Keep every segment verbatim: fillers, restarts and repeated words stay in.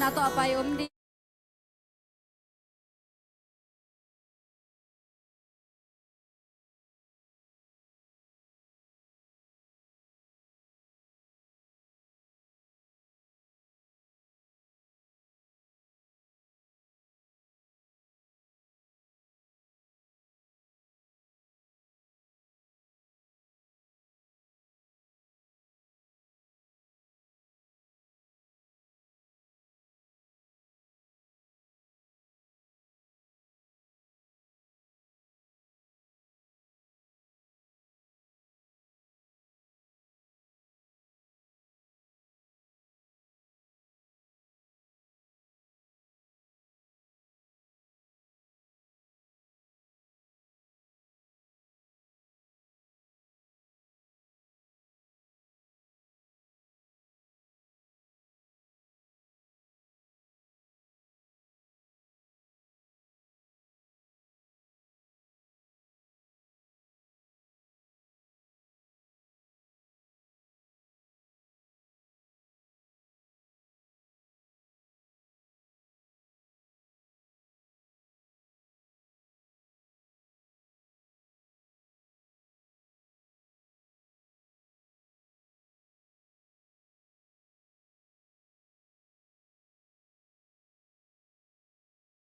na tawh a pai om ding.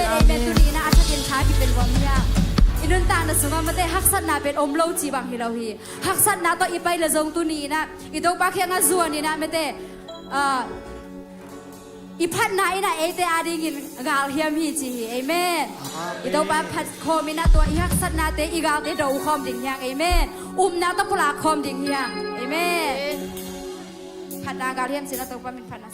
Amen. Tuni in ah a thakin tha kipen nuam hi a. I nuntakna sungah mate haksatna pen om lo ci bang hi lo hi. Haksatna tawh i pai le zong tuni in ah i Topa kiangah zuan in ah mate, ah, i phatna in ah eite adingin galhiam hi ci hi. Amen. I Topa phat khawm in ah tua i haksatnate i galte do khawm ding hi hang. Amen. Upna tawh pulak khawm ding hi hang. Amen. Phatna galhiam ci in ah Topa min phatna.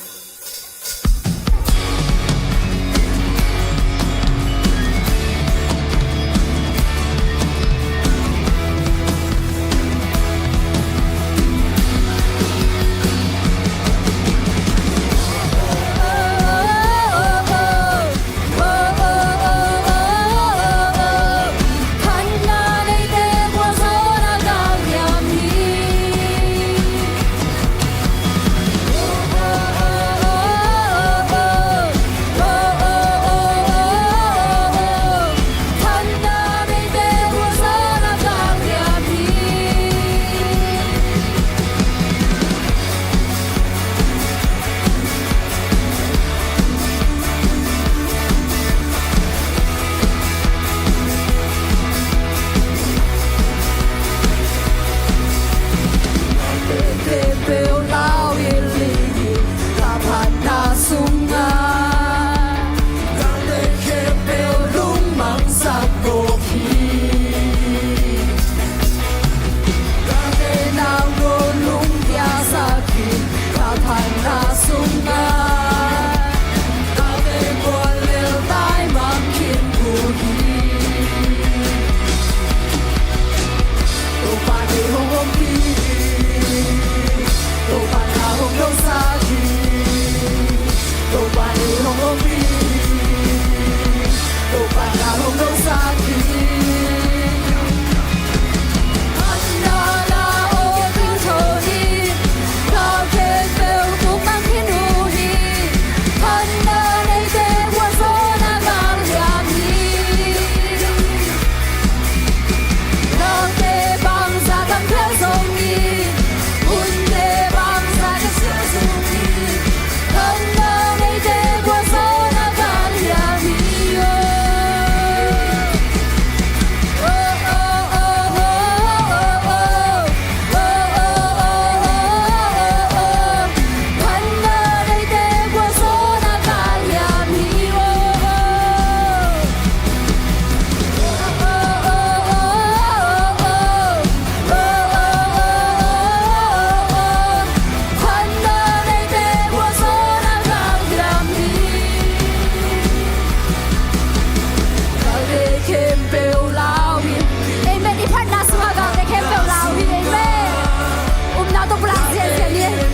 Amen. I phatna sungah galte khempeuh lau hi. Amen. Upna tawh pulak ziahziah ni.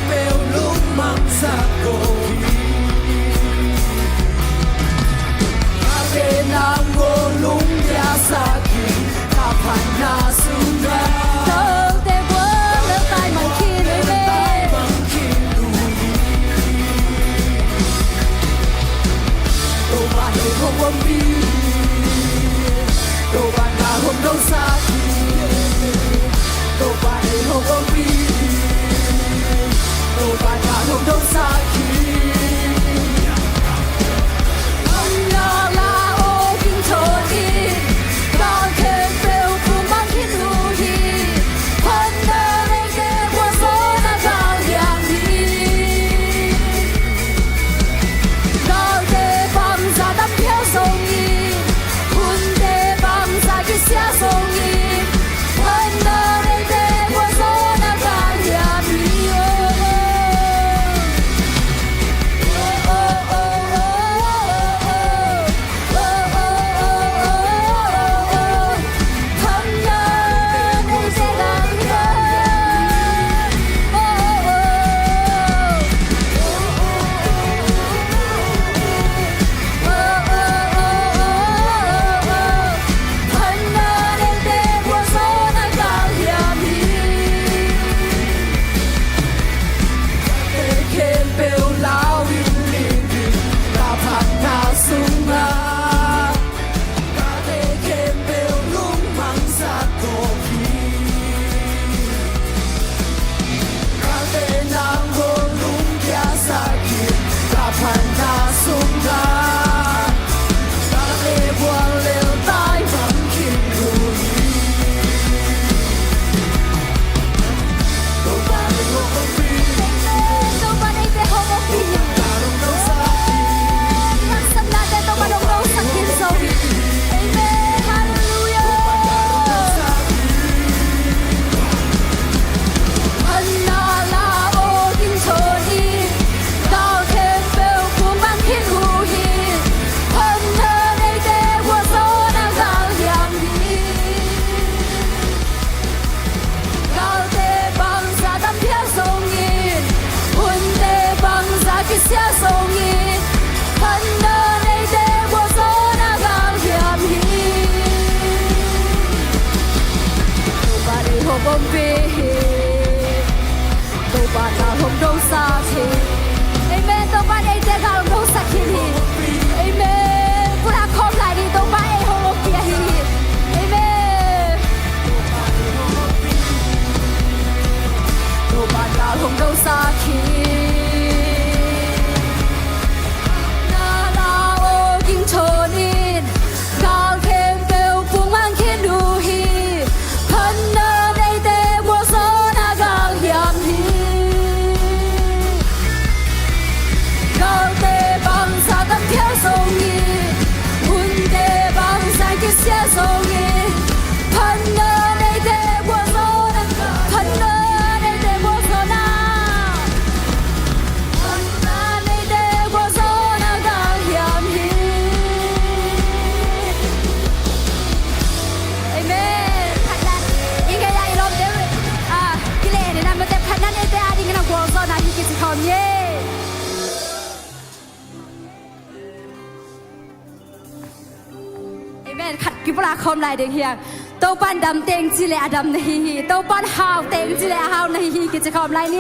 Amen. Khat kipulak khawm lai ding hiang. Topa'n dam teng ci leh a dam na hi hi. Topa'n hau teng ci leh a hau na hi hi. Kici khawm lai ni.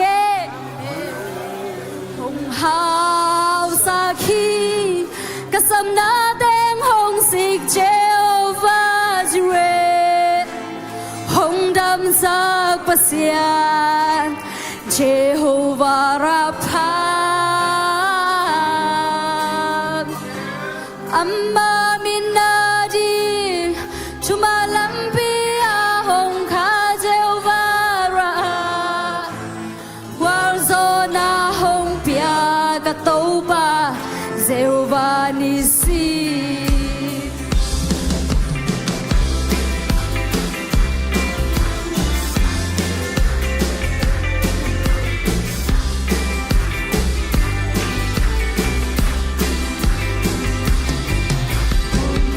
Hong hausak hi ka sapna teng hong sik Jehovah Jireh. Hong damsak Pasian Jehovah Rapha. Ama min a ding thuman lampi ah hong kha Jehovah Rapha. Gualzawhna hong pia ka Topa Jehovah Nissi.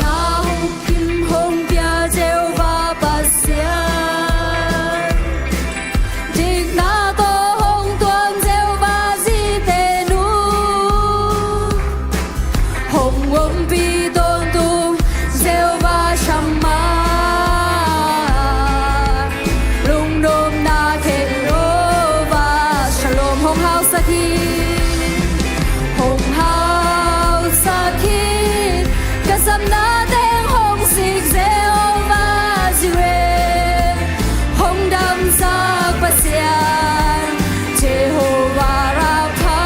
Na hong kim hong pia Jehovah Pasian. Dikna tawh hong tuam Jehovah zite nu. Hong ompih tawntung Jehovah Shammah. Lungnopna khempeuh Jehovah Shalom. Hong hausak hi. Hong hausak hi. Ka sapna teng hong sik Jehovah Jireh. Hong damsak Pasian Jehovah Rapha.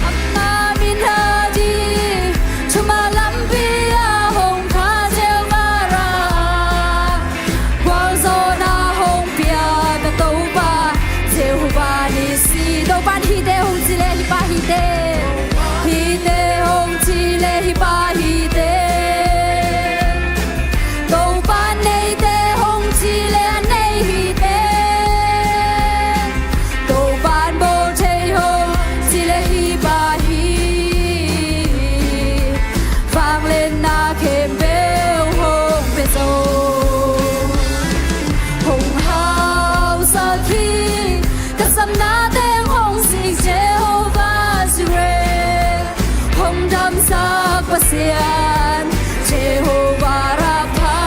Ama min a ding thuman lampi ah hong kha Jehovah Rapha. Gualzawhna hong pia ka Topa Jehovah Nissi. Topa'n hite hong ci leh hi pa hite. Hite hong ci leh hi pa hite. Topa'n neite hong ci leh a nei hite. Topa'n bawl thei hong ci leh hi pa hi. Vangliatna khempeuh hong pia zo. Hong hausak hi. Ka sapna teng hong sik Jehovah Jireh. Hong damsak Pasian Jehovah Rapha.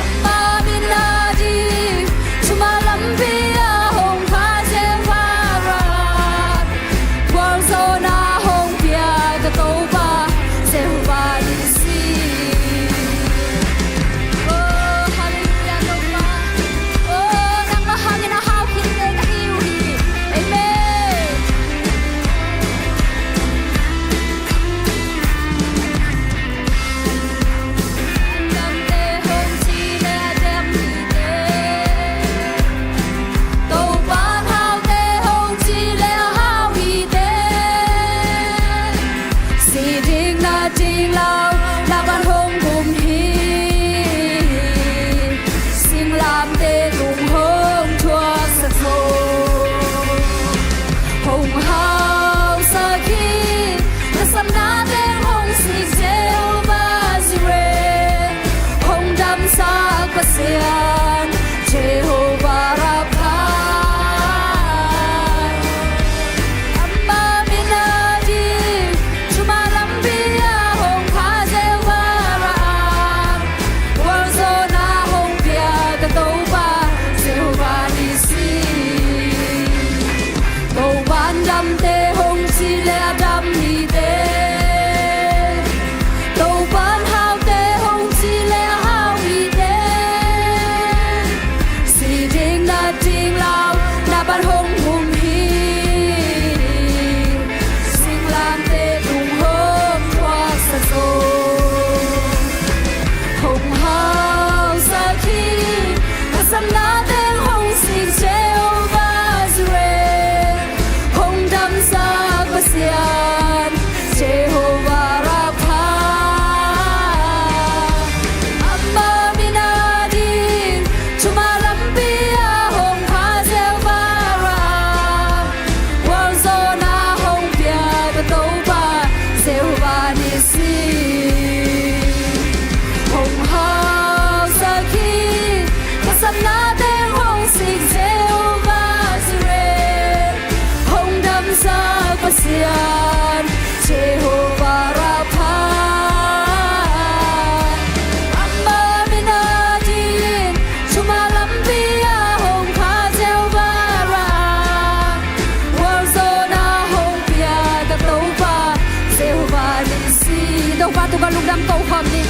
Ama min a ding thuman lampi ah hong kha Jehovah Rapha. Gualzawhna hong pia ka Topa Jehovah Nissi. Oh, hallelujah, Topa. Oh, nangmah hangin a hau khit teng ka hi uh hi. Amen. Damte hong ci leh a dam hi teh. Topa'n haute hong ci leh a hau hi teh. Si ding na ding lau, na pan hong gum hi. Singlamteh tung hong thuaksak zo. Hong hausak hi. Ka sapna teng hong sik Jehovah Jireh. Hong damsak Pasian Jehovah Rapha. Ama min a ding thuman lampi ah hong kha Jehovah Rapha. Gualzawhna hong pia ka Topa Jehovah Nissi. Topa'n damte hong ci leh a dam hi teh. Topa'n haute hong ci leh a hau hi teh. Si ding na ding lau, na pan hong gum hi. Singlamteh tung hong thuaksak zo. Hong hausak hi. Ka sapna teng hong sik Jehovah Jireh. Hong damsak Pasian Jehovah Rapha. Ama min a ding thuman lampi ah hong kha Jehovah Rapha. Gualzawhna hong pia ka Topa Jehovah Nissi. Hong hausak hi. Ka sapna teng hong sik Ko kham ni.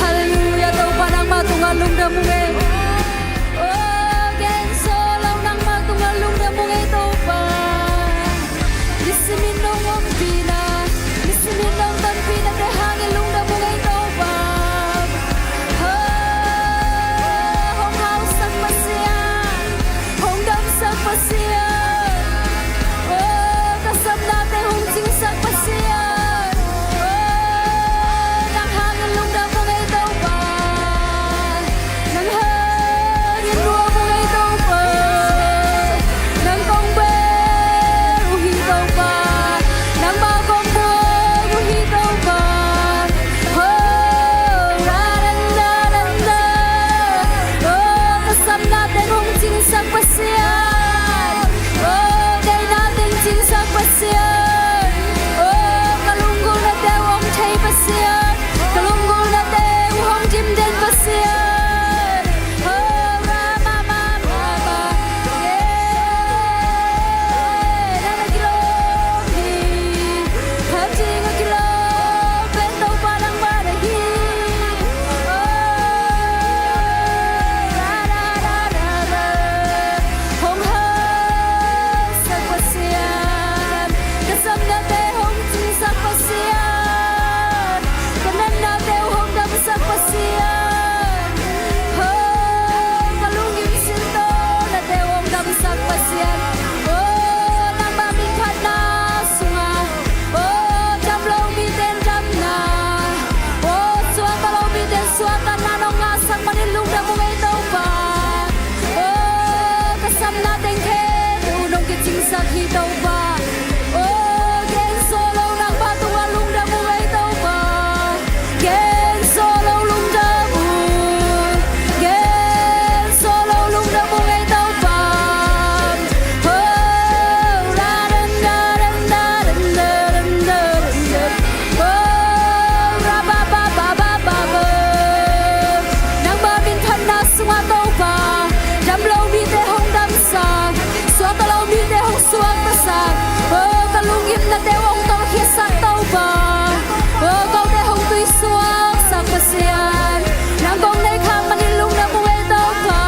Halleluiah, Topa nangmah tungah lungdam ung ei. Oh, gen sawh lo nangmah tungah lungdam ung ei Topa. Nisimin nong ompihna, nisimin nong tonpihnate hangin lungdam ung ei Topa. Oh, hong hausak Pasian, hong damsak Pasian. Oh, ka sapnate hong cingsak Pasian. Oh, nang hangin lungdam ung ei Topa. Nang hangin nuam ung ei Topa. Nang kong bel uh hi Topa. Nangmah kong buang uh hi Topa. Oh, ra, ra, ra, ra, ra. Oh, ka sapna teng hong cingsak Pasian. Oh, deihna teng cingsak Pasian. Oh, ka lunggulhnate uh hong thei Pasian. Ka lunggulhnate uh hong dimden Pasian. Oh, ra, ma, ma, ma, ma. Yeah. Nang na kilawm hi. Khat ding a kilawm pen Topa nangmah na hi. Oh, ra, ra, ra, ra, ra. Hong hausak Pasian. Ka sapnate hong cingsak Pasian. Ka natnate uh hong damsak Pasian. Oh, ka lungsim sintawnate uh hong damsak Pasian. Oh, nangmah minphatna sungah, oh, dam lo mite in damna, oh, suakta lo mite in suaktatna nong ngahsak manin lungdam ung ei Topa. Oh, ka sapna teng khempeuh nong kicingsak hi Topa. Oh, gen sawh lo nangmah tungah lungdam ung ei Topa. Gen sawh lo lungdam ung. Gen sawh lo lungdam ung ei Topa. Oh, ra, ra, ra. Oh, ra, ba, ba, ba. Nangmah minphatna sungah Topa, dam lo mite hong damsak, suakta lo mite hong suaktasak. Oh, ka lungngimnate uh hong tawlkhiatsak Topa. Oh, kote hong tuisuaksak Pasian. Nang kong neih khak manin lungdam ung ei Topa.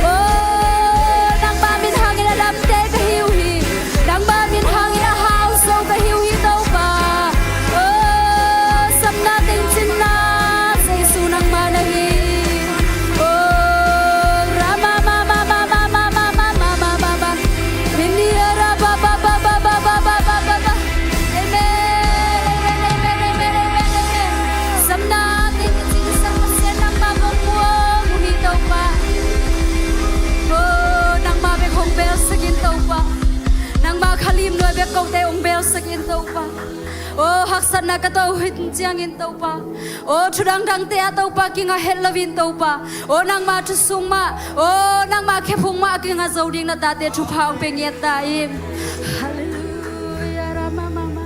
Oh, nangmah min hangin a damte ka hi uh hi. Nangmah min hangin a hausa uh ka hi uh hi Topa. Oh, sapna teng cinna Jesu nangmah na hi. Oh, ra, ma, ma, ma. Amen, amen, amen, amen, amen, amen. Sapna teng ka cingsak Pasian nangmah kong buang uh hi Topa. Oh, nangmah bek hong belsak in Topa. Nangmah khalim nuai bek kote hong belsak in Topa. Oh, haksatna ka tawh uh hi ciangin Topa. Oh, thu dangdangte ah Topa kingah het loin Topa. Oh, nangmah thu sung mah, oh, nangmah khephung mah a kingah zo ding na tate thupha hong pia ngiat ta in. Halleluiah, ra, ma, ma, ma.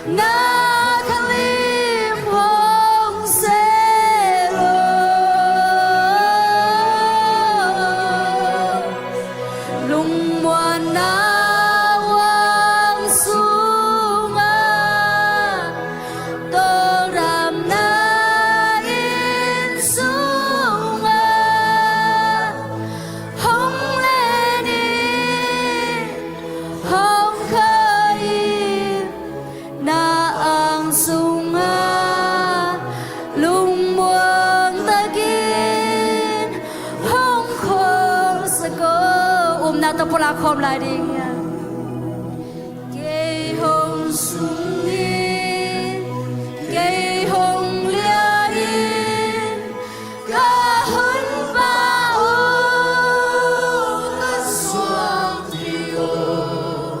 Na khalim hong se lo, lungmuanna uang sungah, tawldamna inn sungah, hong len in, hong kha in, na ang sungah lungmuang takin hong kholhsak aw. Upna tawh pulak khawm lai ding hi. Kei hong sung in, kei hong lia in, ka hun pha uh ka suang dih uh.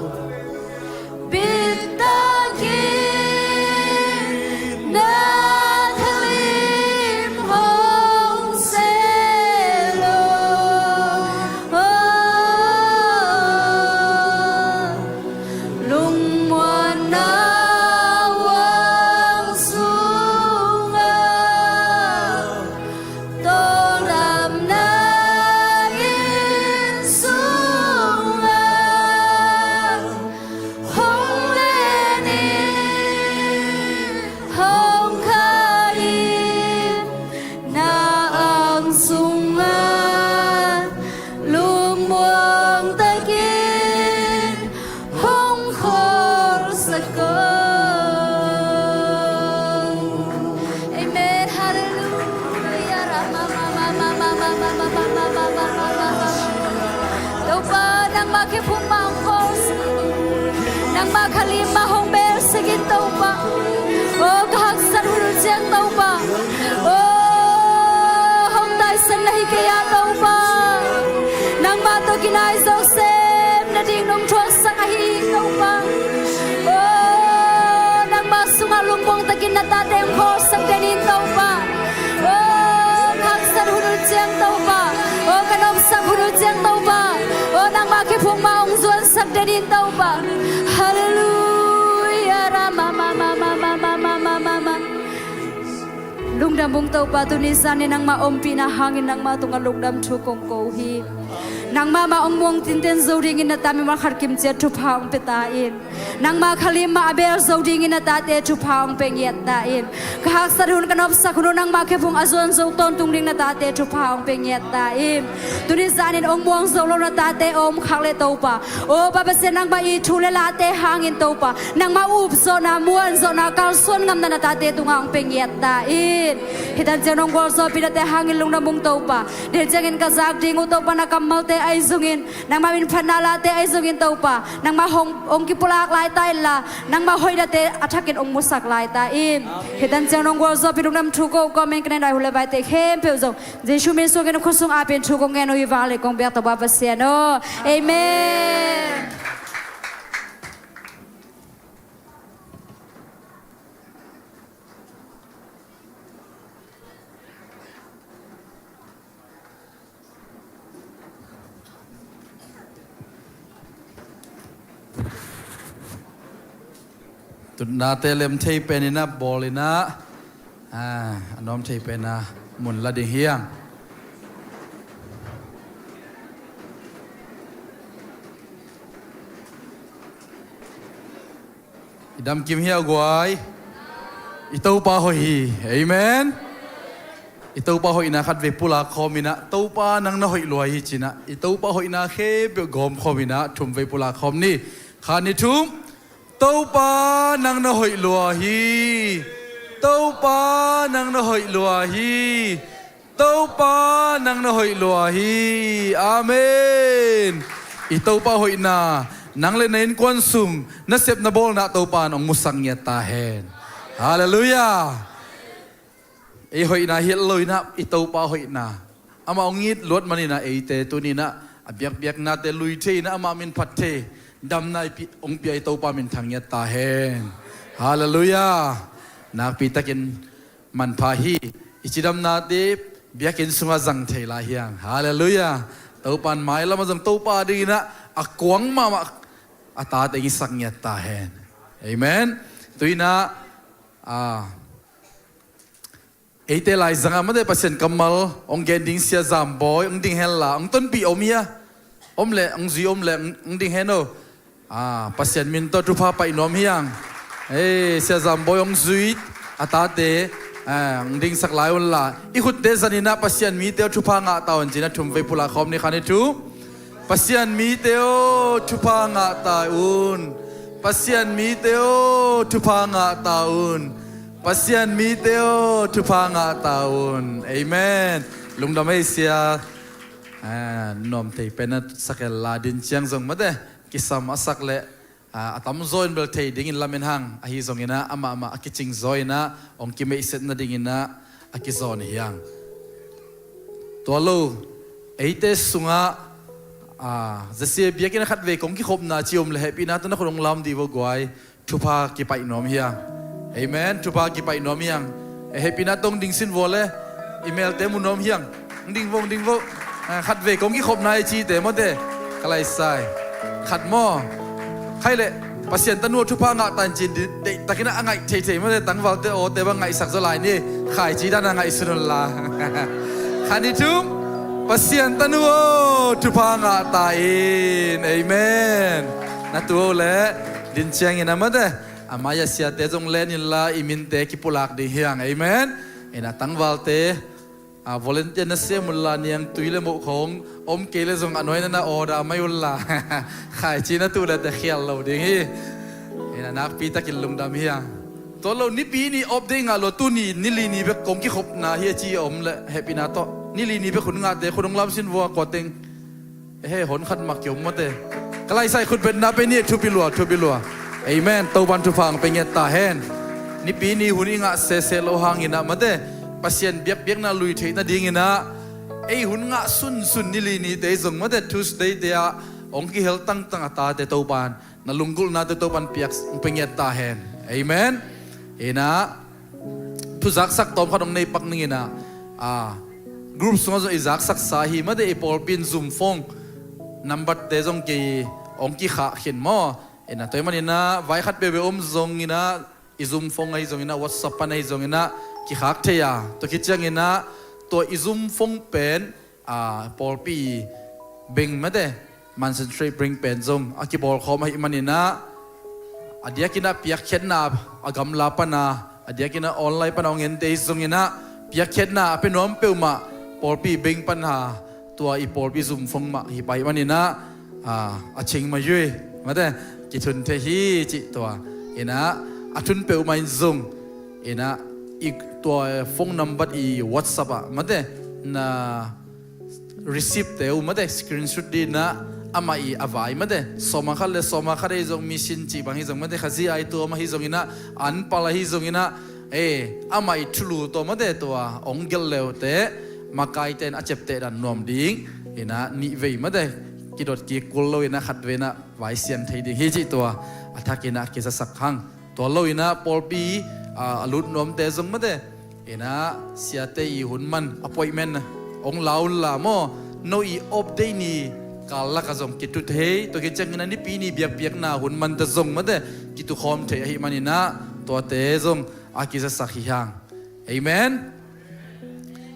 Bit takin na khalim hong se lo, lungmuanna uang sungah, tawldamna inn sungah, hong len in, hong kha in, na ang sungah lungmuang takin hong kholhsak aw. Amen. Halleluia. Topa, nangmah khephung mah hong kholhsak in. Nangmah khalim mah hong belsak in, Topa. O, ka haksat hun uh ciang, Topa. O, hong taisan na hi kei a, Topa. Nangmah tawh kinai zo sem nading nong thuaksak ahi hi, Topa. O, nangmah sungah lungmuang takin na tate hong kholhsak den in, Topa. O, ka haksat hun uh ciang, Topa. O, ka nopsak hun uh ciang, Topa. O, nangmah khephung mah hong zuansak den in, Topa. Halleluia. Ra ma ma ma ma ma ma ma ma ma. Lungdam ung, Topa, tuni zan in nangmah ompihna hangin nangmah tungah lungdam thu kong ko hi. Nangmah mah hong muang tinten zo dingin na ta mimal khat kimciat thupha hong pia ta in. Nangmah khalim mah a bel zo dingin na tate thupha hong pia ngiat ta in. Ka haksat hun, ka nopsak hun uh nangmah khephung a zuan zo tawntung ding na tate thupha hong pia ngiat ta in. Tuni zan in hong muang zo lo na tate a om khak leh, Topa, o Pa Pasian, nangmah i thu le late hangin, Topa, nangmah upzawhna, muanzawhna, kalsuan ngamna na tate tungah hong pia ngiat ta in. Hih tan ciang nong gualzawhpih nate hangin lungdam ung, Topa. Dil ciangin ka zak ding uh, Topa, na kammalte ahi zongin, nangmah minphatna late ahi zongin, Topa, nangmah hong, hong kipulak lai ta inla, nangmah hoihnate a thakin hong musak lai ta in. Hih tan ciang nong gualzawhpih lungdam thu ko kawmin ka nai hun le vaite khempeuh zong Jesu min suangin a khut sung apin thu kong ngen uh hi. Vanglian kong biak, Topa Pasian aw. Amen. Tutnate lem thei pen inah bawl inah, a, a nuam thei pen a mun la ding hi hang. I damkim hia guai? I Topa hoih hi. Amen. I Topa hoihna khatvei pulak khawm inah, Topa nang na hoih lua hi ci inah, i Topa hoihna khempeuh gawm khawm inah thumvei pulak khawm ni. Khat, nih, thum. Topa nang na hoih lua hi. Topa nang na hoih lua hi. Topa nang na hoih lua hi. Amen. I Topa hoihna, nang le na innkuan sung, na sep na bawlna Topa in hong musak ngiat ta hen. Halleluiah. Ei hoihna hi lo inah, i Topa hoihna, amah hong it luat man inah, eite tuni inah a biakpiaknate lui thei inah, amah min phat thei damna i pi-, hong pia i Topa min thang ngiat ta hen. Halleluiah. Nakpi takin manpha hi. I cidamnate biakinn sungah zang thei lai hi hang. Halleluiah. Topa in mailam ah zong Topa ding inah a kuang mahmah a tate hong sak ngiat ta hen. Amen. Tuinah, ah, eite laizangah mate Pasian kammal hong gen ding Sia Zambawi hong ding henla, hong tonpih om hia? Om leh, hong zui om leh, hong, hong ding hen o. Ah, Pasian min tawh thupha paih nuam hiang. Ei, Sia Zambawi hong zui a tate, ah, hong dingsak lai unla. I khutte zaninah Pasian mite aw thupha ngah ta un cinah thum vei pulak khawm ni khan i thu. Pasian mite aw thupha ngah ta un. Pasian mite aw thupha ngah ta un. Pasian mite aw thupha ngah ta un. Amen. Lungdam ei Sia. Ah, nuam thei pen a sak el la din ciang zong mate kisam a sak leh, ah, a tamzaw in bel thei dingin lamen hang ahi zonginah amah amah a kicing zaw inah hong kimeihset nadinginah a kizawn hiang. Tua lo, eite sungah, ah, zasia biakinn a khatvei kong kikhopna ci om leh hehpihna tawh na khut hong lam dih vo guai. Thupha kipaih nuam hiang. Amen. Thupha kipaih nuam hiang. E, hehpihna tawh hong ding sin vua le. I melte mu nuam hiang. Hong ding vo, hong ding vo. Ah, khatvei kong kikhopna i cite mawte. Ka laisai. Khat maw. Khai leh Pasian tanu aw thupha ngah ta un cin deihtakinah a ngaih theithei mawte, tangvalte awte bang ngaihsak zaw lai ni. Khaici dan a ngaihsun unla. Khat ni thum. Pasian tanu aw thupha ngah ta in. Amen. Na tu aw leh din ciangin a mate. A mai-ah siate zong len inla i minte kipulak ding hiang. Amen. Inah tangvalte, a, volunteer na sem unla niangtui le moh khong om kei le zong a nuaina na order mai unla. Khaici na tuh le te khial lo ding hi. Inah nakpitakin lungdam hiang. Tua lo nipi ni off day ngah lua tuni nili ni bek kong kikhopna hi a ci om le hehpihna tawh nili ni bek hun ngahte khut hong lam sin vua kua teng. Ehe, hon khat mah kiom mawte. Ka laisai khutbetna pe ni, thupi lua, thupi lua. Amen. Topan thupha hong pe ngiat ta hen. Nipi ni hun i ngah sese lo hanginah mate, Pasian biakpiakna lui theih nadinginah ei hun ngah sunsun nili nite zong mate, Tuesday te ah hong kihel tangtang a tate Topan na lunggulhnate Topan piak hong pe ngiat ta hen. Amen. Inah thuzaksak tawm khat hong nei pak ninginah, a, group sungah zong i zaksaksa hi mate, i pawlpi in Zoom phone number te zong kei hong kikhah khin maw. Inah tua hi maninah vai khat peuhpeuh om zonginah i Zoom phone ahi zonginah WhatsApp pan ahi zonginah kikhak thei a, tua khit cianginah tua i Zoom phone pen a, pawlpi beng mate, Monson Street beng pen zong a kibawlkhawm ahi maninah a diakinah piakkhiatna a gamla pana, a diakinah online pana hong ente hi zonginah piakkhiatna a pe nuam peuhmah pawlpi beng pana tua i pawlpi Zoom phone mah hi pai maninah, a, a ching ma yui mate, kithun thei hi cih tua. Inah a thun peuhmah in zong inah i tua phone number i WhatsApp ah mate na receipt te uh mate, screenshot dinah amah i a vai mate, sawma khat le sawma khat ahi zong mission cih bang hi zong mate, Khazih ai tua mah hi zonginah anpal ahi zonginah, e, amah i thulu tawh mate tua hong gelh leute makaite in a ciapteh dan nuam ding. Inah nihvei mate kidot kik kul lo inah khatvei inah vai siang thei ding hi cih tua a thakinah kizasak hang. Tua lo inah pawlpi, a, a lut nuamte zong mate, inah siate i hun man appointment hong la unla maw, no i off day ni kal lakah zong kitu thei, tua khit cianginah nipi ni biakpiakna hun mante zong mate kitu khawm thei ahi maninah tuate zong a kizasak hi hang. Amen.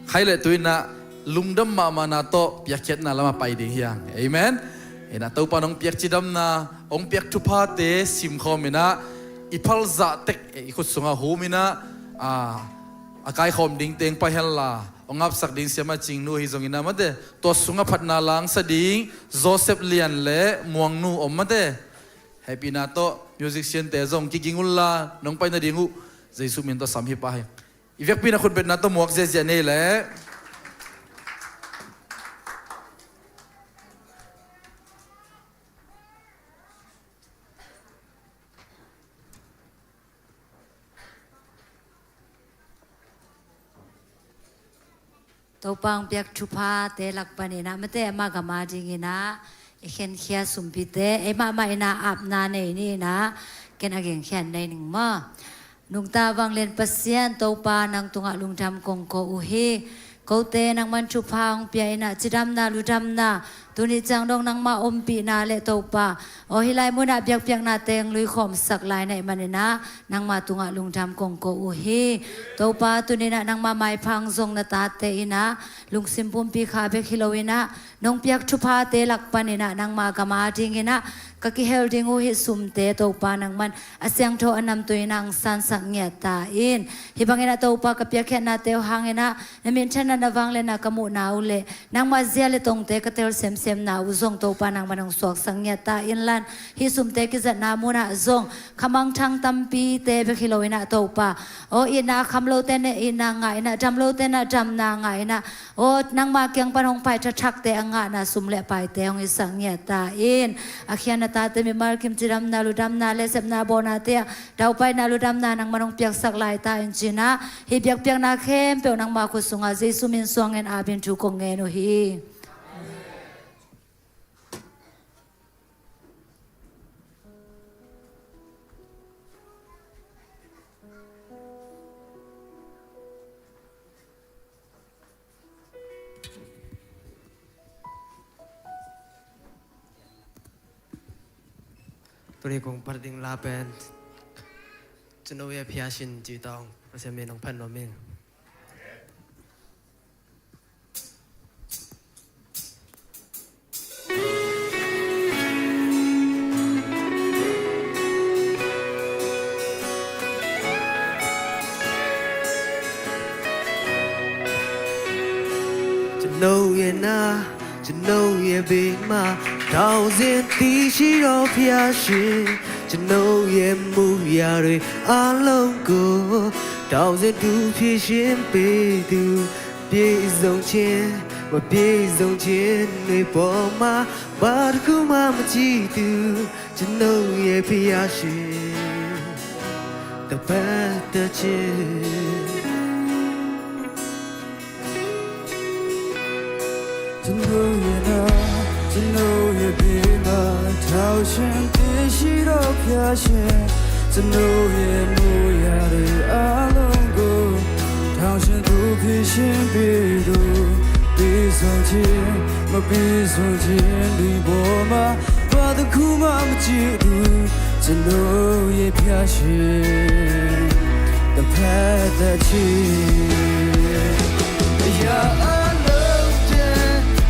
Khai le tuinah lungdam mahmahna tawh piakkhiatna lamah pai ding hiang. Amen. Inah Topan hong piak cidamna, hong piak thuphate simkhawm inah i phalzah tek, e, i khut sungah hum inah, a, a kaikhawm ding teng pai henla hong ngapsak ding siamah Cingnu ahi zonginah mate, tua sungah phatna langsa ding Joseph Lian le Muangnu om mate. Hehpihna tawh musician te zong kiging unla nong pai nading uh Jesuh min tawh sam hi pah hi. I vekpi na khutbetna tawh muak ziahziah nei leh. Topa hong piak thuphate lak paninah mate ama gam a dinginah i khenkhia sumpite ei mahmah inah apna nei ni inah ken a gengkhia nei ning maw. Nungta vanglian Pasian Topa nang tungah lungdam kong ko uh hi. Kote nangman thupha hong pia inah cidamna ludamna Tuni ciang dong nangma ompihna le Topa, aw hih lai munah biakpiakna teng luikhawmsak lai na hih maninah nangma tungah lungdam kong ko uh hi. Topa, tuninah nangma maipha hong zong na tate inah lungsim pumpi kha bek hi loinah nong piak thuphate lak paninah nangma gam adinginah ka kihel ding uh hih sumte Topa nangman a siangtho a namtui inah hong sansak ngiat ta in. Hih banginah Topa, ka piakkhiatnate uh hanginah na minthanna, na vangliatna ka muhna uh le nangma zia le tongte ka tel semsemna uh zong Topa nangman hong suaksak ngiat ta inlan, hih sumte kizatna munah zong khamangthang tampite bek hi loinah Topa, aw itna kham lote na itna ngah inah, dam lote na damna ngah inah, aw nangma kiang pan hong pai thathakte a ngahna sum le paite hong hisak ngiat ta in. A khiatna tate mimal kim cidamna, ludamna le sepna bawnate ah daupaina, ludamna nangman hong piaksak lai ta in cinah, hih biakpiakna khempeuh nangma khut sungah Jesu min suangin amen in thu kong ngen uh hi. Tuni kong pan ding la pen, Cino ye phiasin ci tawng Pasian min hong phat nuam ing. Cino ye na, Cino ye bima, thousand tishiro phiasin, Cino ye muyare alongo, thousand tu phiasin pedu, ပြည့်စုံခြင်း မပြည့်စုံခြင်းတွေပေါ်မှာ ဘာတစ်ခုမှမကြည့်သူ ကျွန်ုပ်ရဲ့ဖျားရှင် တစ်ဖက်တစ်ချက် ကျွန်ုပ်ရဲ့နာ ကျွန်ုပ်ရဲ့ပြေးမှာ ထောက်ရှင်သိရှိတော်ဖျားရှင် ကျွန်ုပ်ရဲ့မူရာတွေအားလုံးကို ထောင်ရှင်သူဖြစ်ရှင်ပေသူ ပြီးဆုံးခြင်း မပြီးဆုံးခြင်းဒီပေါ်မှာ ဘာတစ်ခုမှမကြည့်ဘူး ကျွန်ုပ်ရဲ့ဖျားရှင် တစ်ဖက်သက်ချစ် အရာအားလုံးထဲ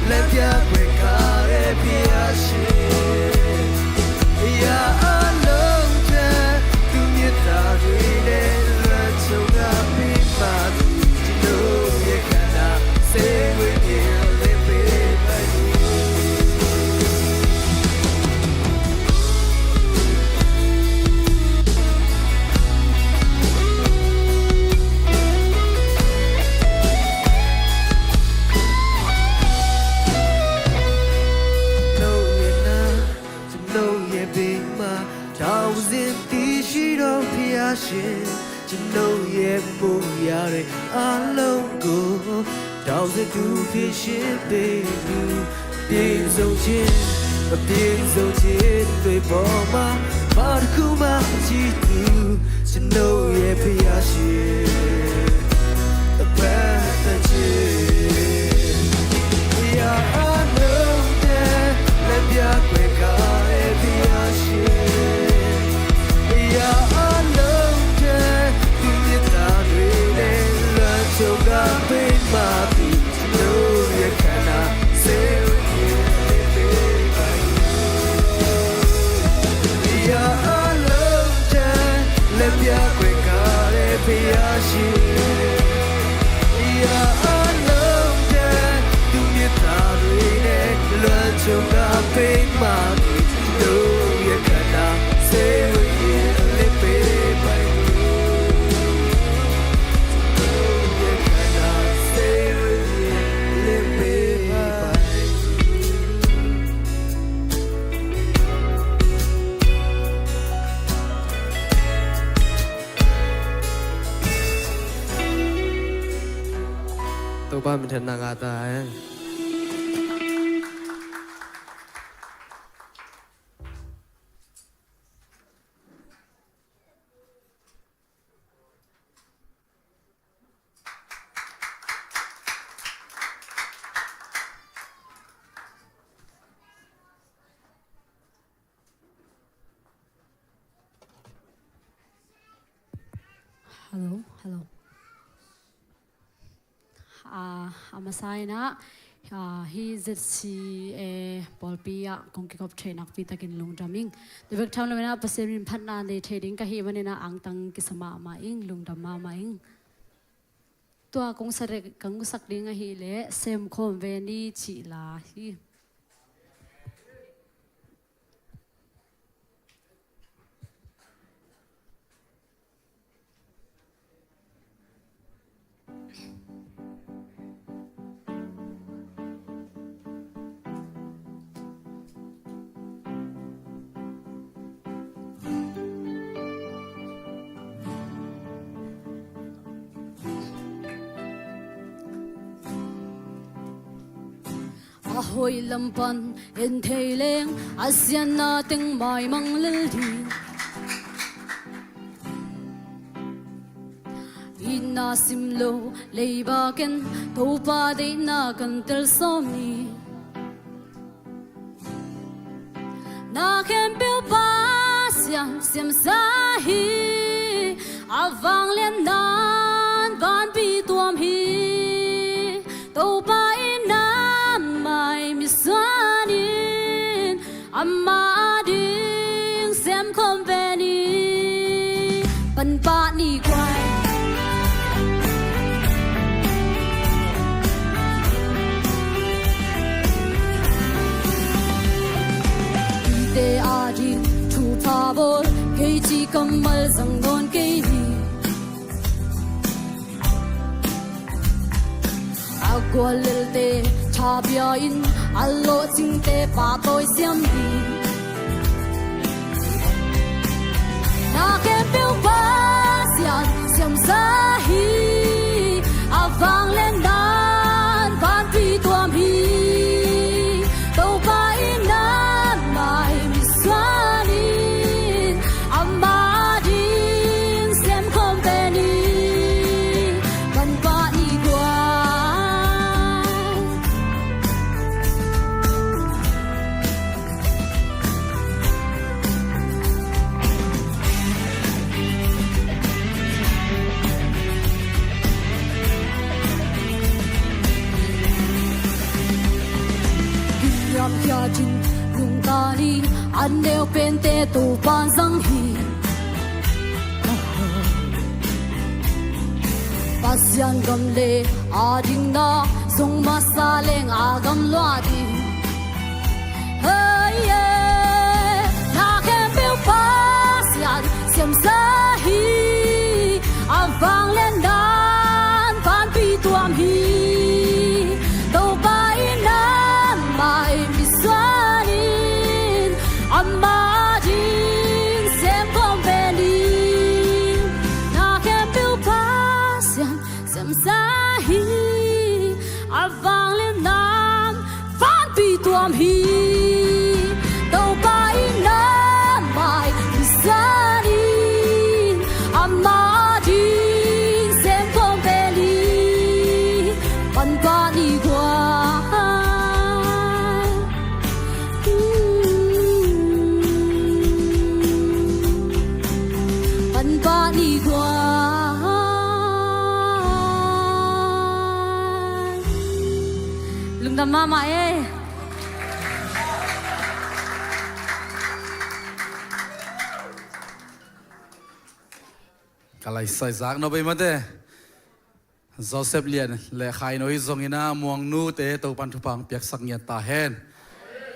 လက်ပြခွင့်ကားတဲ့ဖျားရှင် အရာအားလုံးထဲ သူမျက်တာတွေနဲ့ လွှမ်းခြုံကားပြီးမှ ကျွန်ုပ်ရဲ့ခန္ဓာ စိတ်ဝိညာဉ်လင်းပေးပါ ကျွန်ုပ်ရဲ့နာ ကျွန်ုပ်ရဲ့ဗိမာန် ထောင်စဉ်တည်ရှိတော်ဖျားရှင် ကျွန်ုပ်ရဲ့မူရာတွေအားလုံးကို ထောင်စဉ်သူဖြစ်ရှင်ပေသူ ပြည့်စုံခြင်း မပြည့်စုံခြင်းတွေပေါ်မှာ ဘာတစ်ခုမှမကြည့်သူ ကျွန်ုပ်ရဲ့ဖျားရှင် တစ်ဖက်သက်ချစ် အရာအားလုံးထဲ လက်ပြခွင့်ကားတဲ့ဖျားရှင် အရာအားလုံးထဲ သူမျက်တာတွေနဲ့ လွှမ်းခြုံကားပေးမှ ကျွန်ုပ်ရဲ့ခန္ဓာ စိတ်ဝိညာဉ်လင်းပေးပါ အရာအားလုံးထဲ လက်ပြခွင့်ကားတဲ့ဖျားရှင် အရာအားလုံးထဲ သူမျက်တာတွေနဲ့ လွှမ်းခြုံကားပေးမှ ကျွန်ုပ်ရဲ့ခန္ဓာ စိတ်ဝိညာဉ်လင်းပေးပါ Topa minthanna ngah ta hen. Hello, hello. Ah, a masa in ah, ah, hih Z C A pawlpi ah kong kikop theih nakpi takin lungdam ing. Tua bek tham lo in ah Pasian min phatna nei thei ding ka hih manin ah angtang kisa mahmah ing, lungdam mahmah ing. Tua kong sa dek, kong sak ding ahih leh Semkhawm Ve Ni cih la hi. A hoih lam pan en thei leng, a siatna teng maimang lel ding. Itna sim lo leiba ken, Topa deihna kan tel sawm ni. Na khempeuh Pasian siamsa hi, a vangliatna in vanpi tuam hi. Topa in nangmah misuan in, amah ading semkhawm ve ni. Panpah ni guai. Mite ading thupha bawl, kei cih kammal zang nawn kei hi. A gual lelte tha bia in, a lawhcingte pahtawi siam ding. Na khempeuh Pasian siamsa hi, a vangliatna in vanpi tuam hi. Topa in nangmah misuan in, amah ading semkhawm ve ni. Panpah ni guai. Niamkhiat in nungta ni, a neu pente Topa in zang hi. Pasian gam le adingna zong masa leng a gam lua ding. Hei, eh, na khempeuh Pasian siamsa hi, a vangliatna in vanpi tuam hi. Topa in nangmah misuan in, amah ading semkhawm ve ni. Na khempeuh Pasian siamsa hi, a vangliatna in vanpi tuam hi. Topa in nangmah misuan in, amah ading semkhawm ve ni. Panpah ni guai. Panpah ni guai. Lungdam mahmah e. Ka laisai zak no bei mate. Joseph Lian le Khai no hi zongin ah Muang nute Topan thupha hong piaksak ngiat ta hen.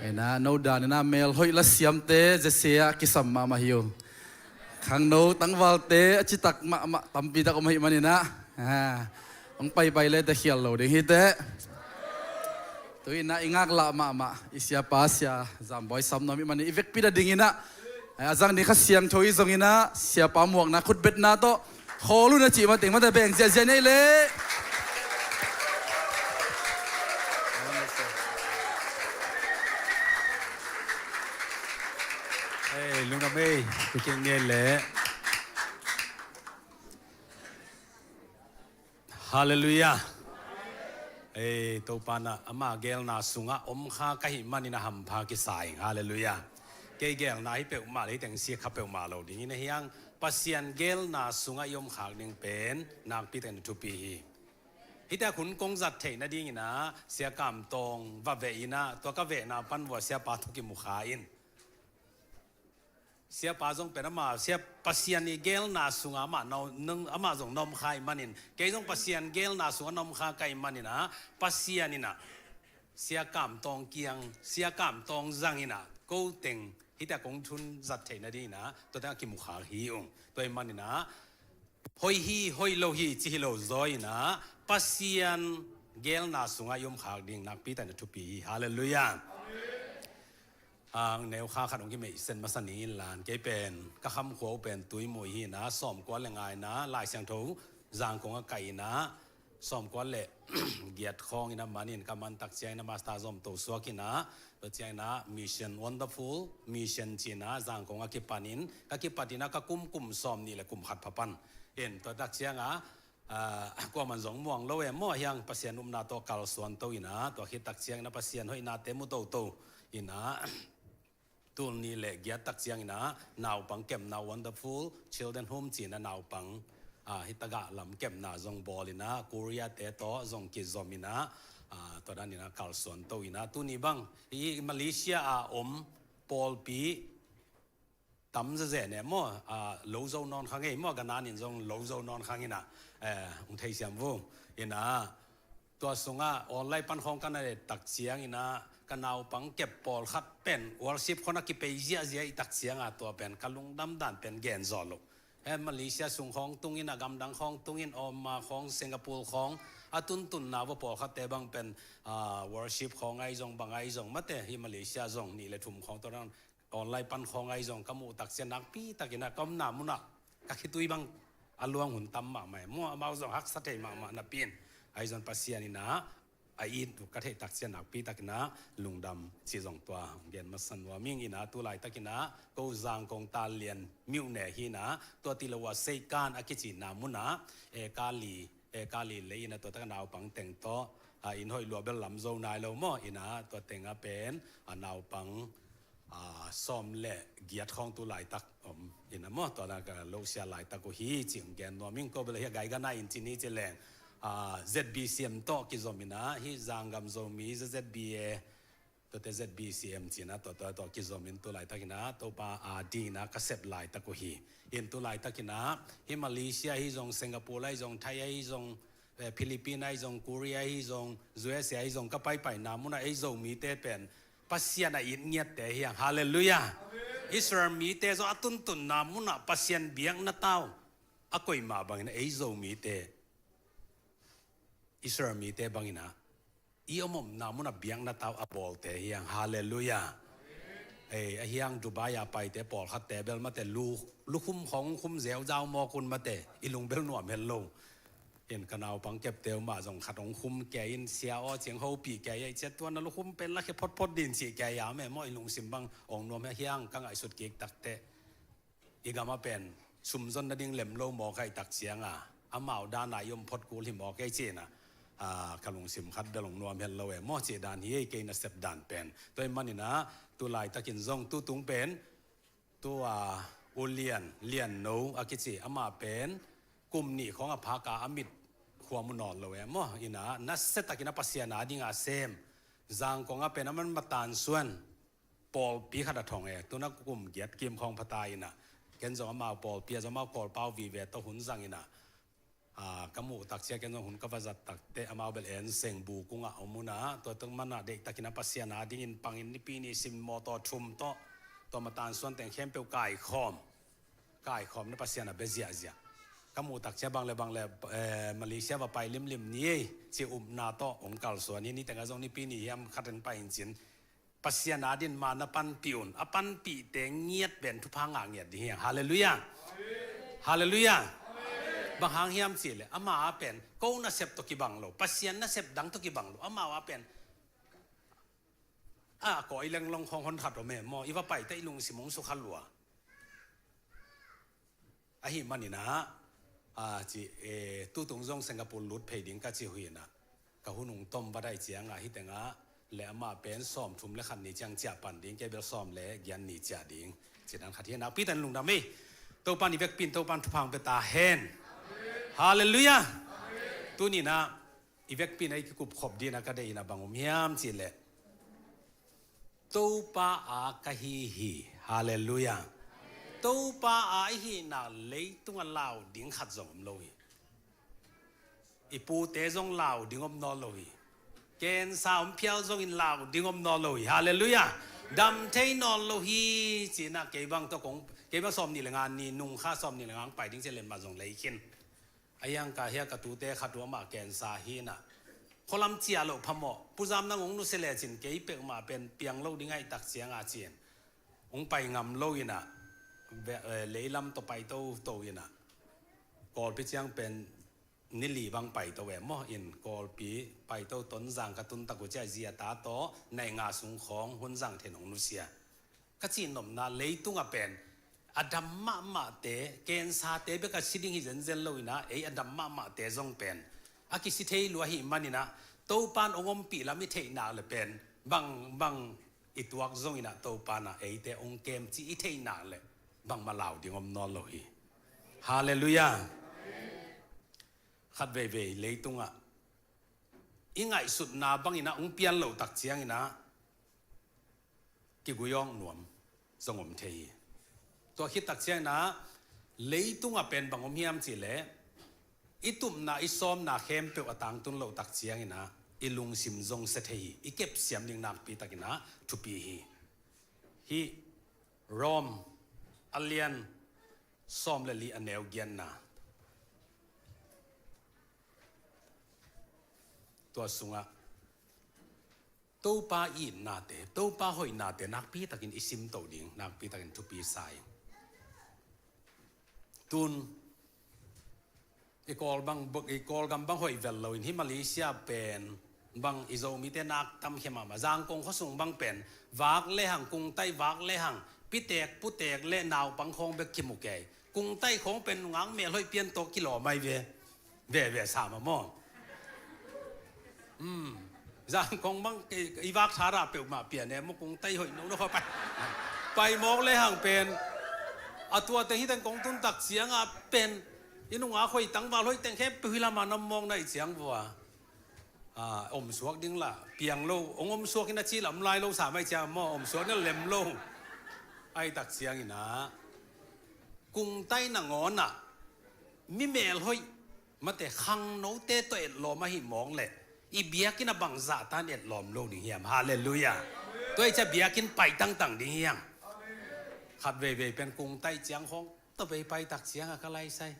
Ina no dan ina melhoih la siamte zesia kisam mahmah hi uh. Khangno tangvalte a citak mahmah tampi tak om ahih manin ah, ah, hong paipai le te khial lo ding hi teh. Tu-in ah i ngaklah mahmah i siapa Sia Zambawi sam nuam ahih manin i vekpi a dingin ah, a zang ding Kha Siangtho hi zongin ah siapa muakna khutbetna tawh khawl un a cih mateng mate beng ziahziah nei leh. Hei, lungdam ei, kikeng ngei leh. Halleluiah. Ei, Topa in ah ama geelna sungah om kha ka hih manin a hampha kisa ing. Halleluiah. Kei gelna hi peuhmah le hih teng sia kha peuhmah lo dingin a hiang Pasian gelna sungah i om khak ding pen nakpi takin a thupi hi. Hih tak hun kong zat theih nadingin ah Sia Kam Tawng va veh in ah tua ka vehna pan vua siapa tawh kimu kha in. Siapa zong pen ama sia Pasian i gelna sungah amah na om, amah zong na om kha ih manin kei zong Pasian gelna sungah na om kha ka ih manin ah Pasian in ah Sia Kam Tawng kiang, Sia Kam Tawng zang in ah ko teng hih tak kong hun zat theih nadingin ah tua teng a kimu kha hi ung. Tua ih manin ah hoih hi, hoih lo hi, ci hi lo zaw in ah Pasian gelna sungah i om khak ding nakpi takin a thupi hi. Halleluiah. Ang neu kha khat hong kimeihsen masa ni in lan kei pen ka khamkhua uh pen Tuimuih hi in ah sawmkua le nga in ah Lai Siangtho Zangkong ah kaih in ah sawmkua le giat khawng in ah man in ka man tak ciangin ah master zom to suak in ah tua ciangin ah mission, wonderful mission ci in ah Zangkong ah kipan in ka kipat in ah ka kum kum sawmnih le kum khat pha pan in tua tak ciangin ah kuaman zong muang lo e maw a hiang Pasian upna tawh kalsuan to in ah tua khit tak ciangin ah Pasian hoihnate mu toto in ah tul nih le giat tak ciangin ah naupang kepna wonderful children home ci in ah naupang hih tagah lam kepna zong bawl in ah Korea te tawh zong kizom in ah tua dan in ah kalsuan to in ah tuni bang hih Malaysia a om pawlpi tam zazeh ne maw lo zo nawn kha ngei maw ka nan in zong lo zo nawn kha ngei in ah hong theisiam vung in ah tua sungah online pan khawng ka na let tak ciangin ah ka naupang kep pawlkhat pen worship khawng a kipei ziahziah ih tak ciangah tua pen ka lungdam dan pen gen zawh loh. He Malaysia sung khawng tung in ah gamdang khawng tung in Myanmar khawng Singapore khawng a tuntunna vua pawlkhatte bang pen worship khawng ahi zong bang ahi zong mate hih Malaysia zong nih le thum khawng tua dan online pan khawng ahi zong ka muh tak ciang nakpi takin ah ka omna munah ka khitui bang a luang hun tam mahmah e maw amau zong haksa thei mahmah napi in ahi zong Pasian in ah a it uh ka theih tak ciang nakpi takin ah lungdam ci zong tua gen masa nuam ing in ah tu laitakin ah ko Zangkong Talian myone hi in ah tua ti lo a Seikan a kicihna munah e kali e kali lei in ah tua tak a naupang teng tawh inn hoih lua bel lam zo nai lo maw in ah tua teng ah pen a naupang sawm le giat khawng tu laitak om in ah maw tua na ka lo sia laitak uh hi ci hong gen nuam ing ko bel hi a gai gana in ci ni ci leng ZBCM tawh kizom in ah hih Zanggam Zomi ZZBA tuate ZBCM ci in ah tua tua tawh kizom in tu laitakin ah Topa a ding in ah ka sep laitak uh hi. In tu laitakin ah hih Malaysia ahi zong Singapore ahi zong Thai ahi zong Philippine ahi zong Korea ahi zong USA ahi zong ka paipaina munah ei Zomite pen Pasian a it ngiatte hi hang. Halleluiah. Israel mite zong a tuntunna munah Pasian biakna tau a koih mah bangin ei Zomite Israel mite bangin ah i om omna munah biakna tau a bawlte hi hang. Halleluiah. Ei a hiang Dubai a paite pawlkhatte bel mate lu lukhum khawng khum zeuzau mawk un mate i lung bel nuam het lo. In ka naupang kepte uh mah zong khat hong khum kei in sia aw ciang hopih kei a i ciat tuan a lukhum pen lakhia photphot din cih kei a meh maw i lungsim bang hong nuam a hiang ka ngaihsut kik takte i gam a pen sumzon nading lem lo mawk a i tak cianga amau dana i om phot kul hi mawk ei ci in ah ka lungsim khat bel hong nuam het lo e maw cih dan hi ei kei na sep dan pen tua ih manin ah tu laitakin zong tu tung pen tua ulian lianno a kici amah pen kum nih khawng a phaka a mit khua mu nawn lo e maw in ah nasia takin a Pasian a ding a sem Zangkong a pen a man matan suan pawlpi khat a thong e tuna kum giat kim khawng phata in ah ken zong amau pawlpi a zong amau kawlpau vive tawh hun zang in ah ka muh tak cia ken zong hun ka va zat takte amau bel en seng bu kungah om un ah tua tuk manah deihtakin a Pasian a dingin pangin nipi ni sim mawtaw thum tawh tua matan suan teng khempeuh kaikhawm kaikhawm na Pasian a bia ziahziah ka muh tak cia bang le bang le Malaysia va pai limlim ni ei ci upna tawh hong kalsuan hi. Nitengah zong nipi ni hiam khat in pai in cin Pasian a din ma na panpih un a panpihte ngiat pen thupha ngah ngiat ding hiang. Halleluiah. Halleluiah. Bang hang hiam cihleh ama a pen ko nasep tawh kibang lo Pasian nasep dang tawh kibang lo amau a pen a kawi lenglong khawng hon khat om e maw i va paite i lungsim hong sukha lua. Ahih manin ah a ci e tutung zong Singapore lut phei ding ka ci uh hi in ah ka hun hong tom va daih ciangah hih tengah le amah pen sawmthum le khat ni ciang ciah pan ding, kei bel sawm le giat ni ciah ding. Cinan khat hi a, nakpi takin lungdam hi. Topan i vekpi in Topan thupha hong pia ta hen. Halleluiah. Tuni-in ah i vekpi in ah i kikupkhop dingin ah ka deih in ah bang om hiam cih leh, Topa a ka hi hi. Halleluiah. Topa a i hihna leitung ah lau ding khat zong om lo hi. I pute zong lau ding om nawn lo hi. Cancer hong phial zongin lau ding om nawn lo hi. Halleluiah. Dam thei nawn lo hi. Ci-in ah kei bang tawh kong, kei bang sawmnih le nga ni nung kha, sawmnih le nga hong pai ding ci-a len mah zong lei khin. A hiang ka hia ka tute khat uh amah cancer hi-in ah, khualam ciah loh phamawh, Pu Zam nang hong nusia lecin kei peuhmah pen piang lo ding ahih tak ciang a ci-in hong pai ngam lo-in ah, ve-, eh, leilam tawh pai toto-in ah, Kawlpi ciang pen ni li bang pai to ve maw, in Kawlpi pai to, Tonzang ka tun tak uh ciah zi a ta tawh nai nga sung khawng hun zang then hong nusia. Ka cih nopna, leitungah pen a dam mahmahte, cancer-te bek a si ding hi zenzen lo-in ah, ei a dam mahmahte zong pen a kisi thei lua ahih manin ah, Topan hong ompih lam i theih nak leh pen bang bang i tuak zongin ah Topan ah eite hong kem cih i theih nak leh bangmah lau ding om nawn lo hi. Halleluiah. Khat veivei leitungah i ngaihsutna bangin ah hong pian loh tak ciangin ah kigui awk nuam zong om thei hi. Tua khit tak ciangin ah leitungah pen bang om hiam cih leh, i tupna i sawmna khempeuh a tangtun loh tak ciangin ah i lungsim zong sia thei hi. I kepsiam ding nakpi takin ah thupi hi. Hih Rom a lian sawm le li a neu giatna, tua sungah Topa itnate, Topa hoihnate nakpi takin i simto ding nakpi takin thupi sa ing. Tun i Kawl bang, i Kawlgam bang hoih vel loin hih Malaysia pen bang i Zomite nak tam khia mahmah. Zangkong khuasung bang pen vak lehang, kungtai vak lehang, pitek putek le naupang khawng bek kimu kei. Kungtai khawng pen nungak melhoih pian tawh kilawm ahi ve. Veve sa mah maw. Zangkong bang i, i vak thara peuhmah pian e maw, kungtai hoih no no kha pai. Pai mawk lehang pen a tua teng hi teng kong tun tak ciangah pen i nungak hoih tangval hoih teng khempeuh hih lamah na om mawk na hih ciang vua, a, omsuak ding lah piang lo, hong omsuak in a ci lah om lai lo sa mai ciang maw, omsuak in a lem lo. Ahih tak ciangin ah kungtai nangawn ah mi melhoih, mate, khangnote tawh etlawm ahih mawk leh i biakinn ah bangzah tan etlawm lo ding hiam? Halleluiah. Tua ahih ciang biakinn pai tangtang ding hiam? Khat veivei pen kungtai ciang khawng tawh vei pai tak ciangah ka laisai,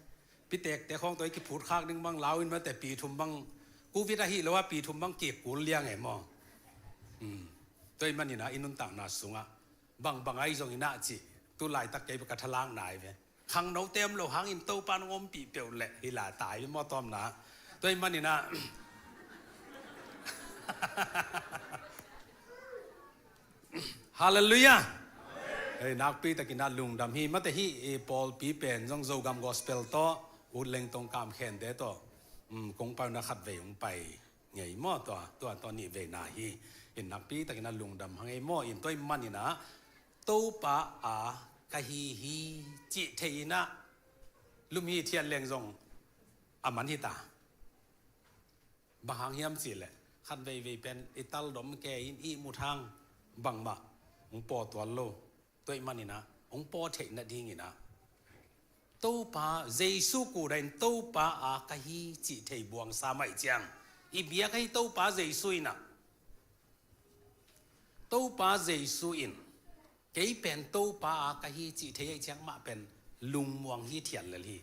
pitekte khawng tawh i kiphut khak ding bang lau in, mate, pi thum bang, covid ahih lo a pi thum bang kik kul liang e maw. Tua ahih manin ah i nuntakna sungah bangbang ahi zongin ah cih tu laitak kei bek ka thalakna ahi ve. Khangnote om loh hangin Topa in hong ompih peuh leh hi la tai maw, tawmna. Tua ahih manin ah Halleluiah. Hei, nakpi takin ah lungdam hi. Mate, hih i pawlpi pen zong Zogam Gospel tawh, Ut Lengtong kamkhente tawh, um, kong pai un ah khat vei hong pai ngei maw, tua, tua, tua nih veina hi. In nakpi takin ah lungdam hang ei maw. In tua ahih manin ah Topa a ka hi hi cih thei in ah lum hithiat leng zong a man hi ta. Bang hang hiam cih leh khat veivei pen i taldom kei in, ihmut hang bangmah hong pawtual lo. Tua ahih manin ah hong paw theih nadingin ah Topa Jesu kuda in Topa a ka hi cih thei buangsa mah ahih ciang, i biak ahi Topa Jesu in ah, Topa Jesu in kei pen Topa a ka hi cih thei ahih ciang mah pen lungmuang hithiat lel hi.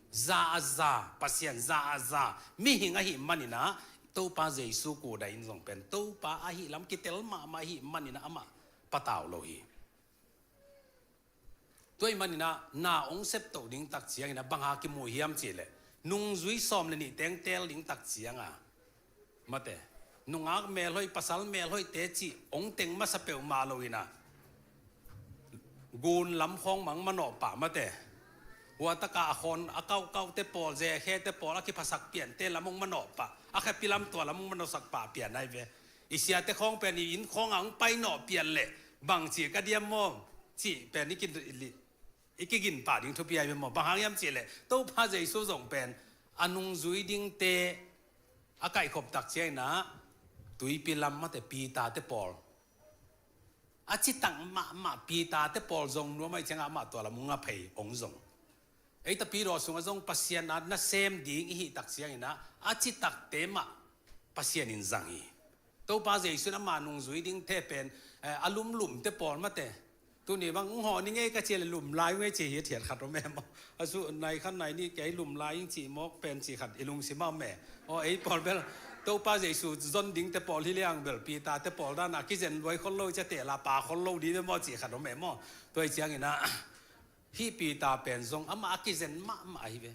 Za a za, Pasian za a za mihing ahih manin ah Topa Jesu kuda in zong pen Topa ahih lam kitel mahmah ahih manin ah amah patau lo hi. Tua ahih manin ah na hong septo ding tak ciangin ah bang hang kimu hiam cih leh, nungzui sawm le nih teng teel ding tak ciangah, mate, nungak melhoih, pasal melhoihte cih hong teng masa peuhmah lo in ah, gun lam khawng mang manawh pah, mate. Hua takah a khawn a kauhkauhte pawl, zekhete pawl a kiphasak piante lam hong manawh pah, a khepi lam tua lam hong manawhsak pah pian ahi ve. I siate khawng pen i inn khawngah hong pai nawh pian leh bangci ka diam maw cih pen i ki, i kigin pah ding thupi ahi ve maw? Bang hang hiam cih leh Topa Jesu zong pen a nungzui dingte a kaihkhop tak ciangin ah tuipi lam mate Peter te pawl a citak mahmah Peter te pawl zong nuam ahih ciangah amah tua lam hong nga phei hong zong. Ei tapi daw sungah zong Pasian a nasem ding i hih tak ciangin ah a citakte mah Pasian in zang hi. Topa Jesu in ama nungzui dingte pen, eh, a lumlumte pawl mate. Tuni bang hong hawh ni ngei ka ci leh lum lai ngei ci hi a thiat khat om e maw? A su nai khat nai nih kei lum lai ing cih mawk pen cih khat i lungsim ah om e. Aw ei pawl bel Topa Jesu zon dingte pawl hi liang bel Peter te pawl dan a kizen luai khol lo i cia teh la pa khol lo dih ve maw cih khat om e maw? Tua hi ciangin ah hih Peter pen zong amah a kizen mahmah ahi ve.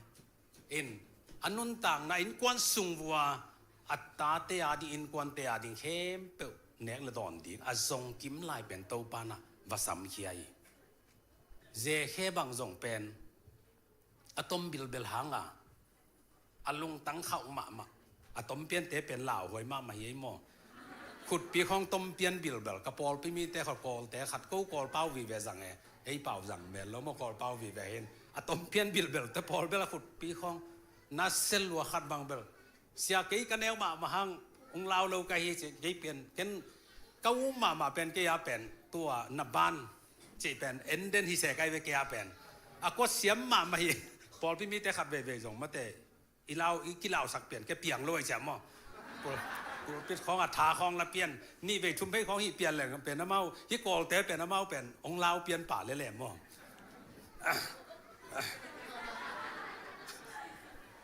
In a nuntakna innkuan sung vua a tate a ding innkuante a ding khempeuh nek le dawn ding a zong kim lai pen Topa in ah va samkhia hi. Zekhe bang zong pen a tom bilbel hanga a lungtang khauh mahmah. A tom piante pen lauhuai mahmah hi ei maw? Khutpi khawng tom pian bilbel ka pawlpi mite khat kawlte khat ko kawlpau vive zang e. Ei pau zang mel lo maw kawlpau vive hin a tom pian bilbel te pawl bel a khutpi khawng na sel lua khat bang bel. Sia kei ka neu mahmah hang hong lau lo ka hi ci kei pen ken ka um mahmah pen kei a pen tua na ban ci pen en den hi se kai ve kei a pen. A kua siam mahmah hi pawlpi mite khat veivei zong mate i lau i kilausak pian ke piang lo ai ciam maw? Pul-, pulpit khawng a tha khawng la pian nih vei thum vei khawng hi pian leng pen amau hi kawlte pen amau pen hong lau pian pah lele maw?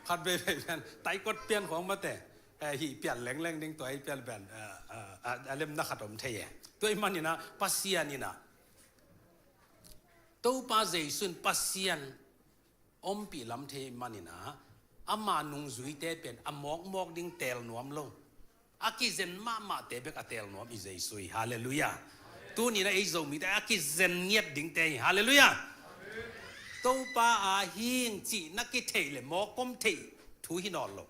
Khat veivei pian taikot pian khawng mate, eh, hi pian lengleng ding tua hi pian pen, eh, eh, a, a lemna khat om thei e. Tua i manin ah Pasian in ah Topa Jesu in Pasian ompih lam thei manin ah ama nungzuite pen a mawkmawk ding teel nuam lo. A kizen mahmahte bek a teel nuam i Jesu hi. Halleluiah. Tuni in ah ei Zomite a kizen ngiat dingte hi. Halleluiah. Topa a hing cih na kitheih le mawk om theih thu hi nawn lo.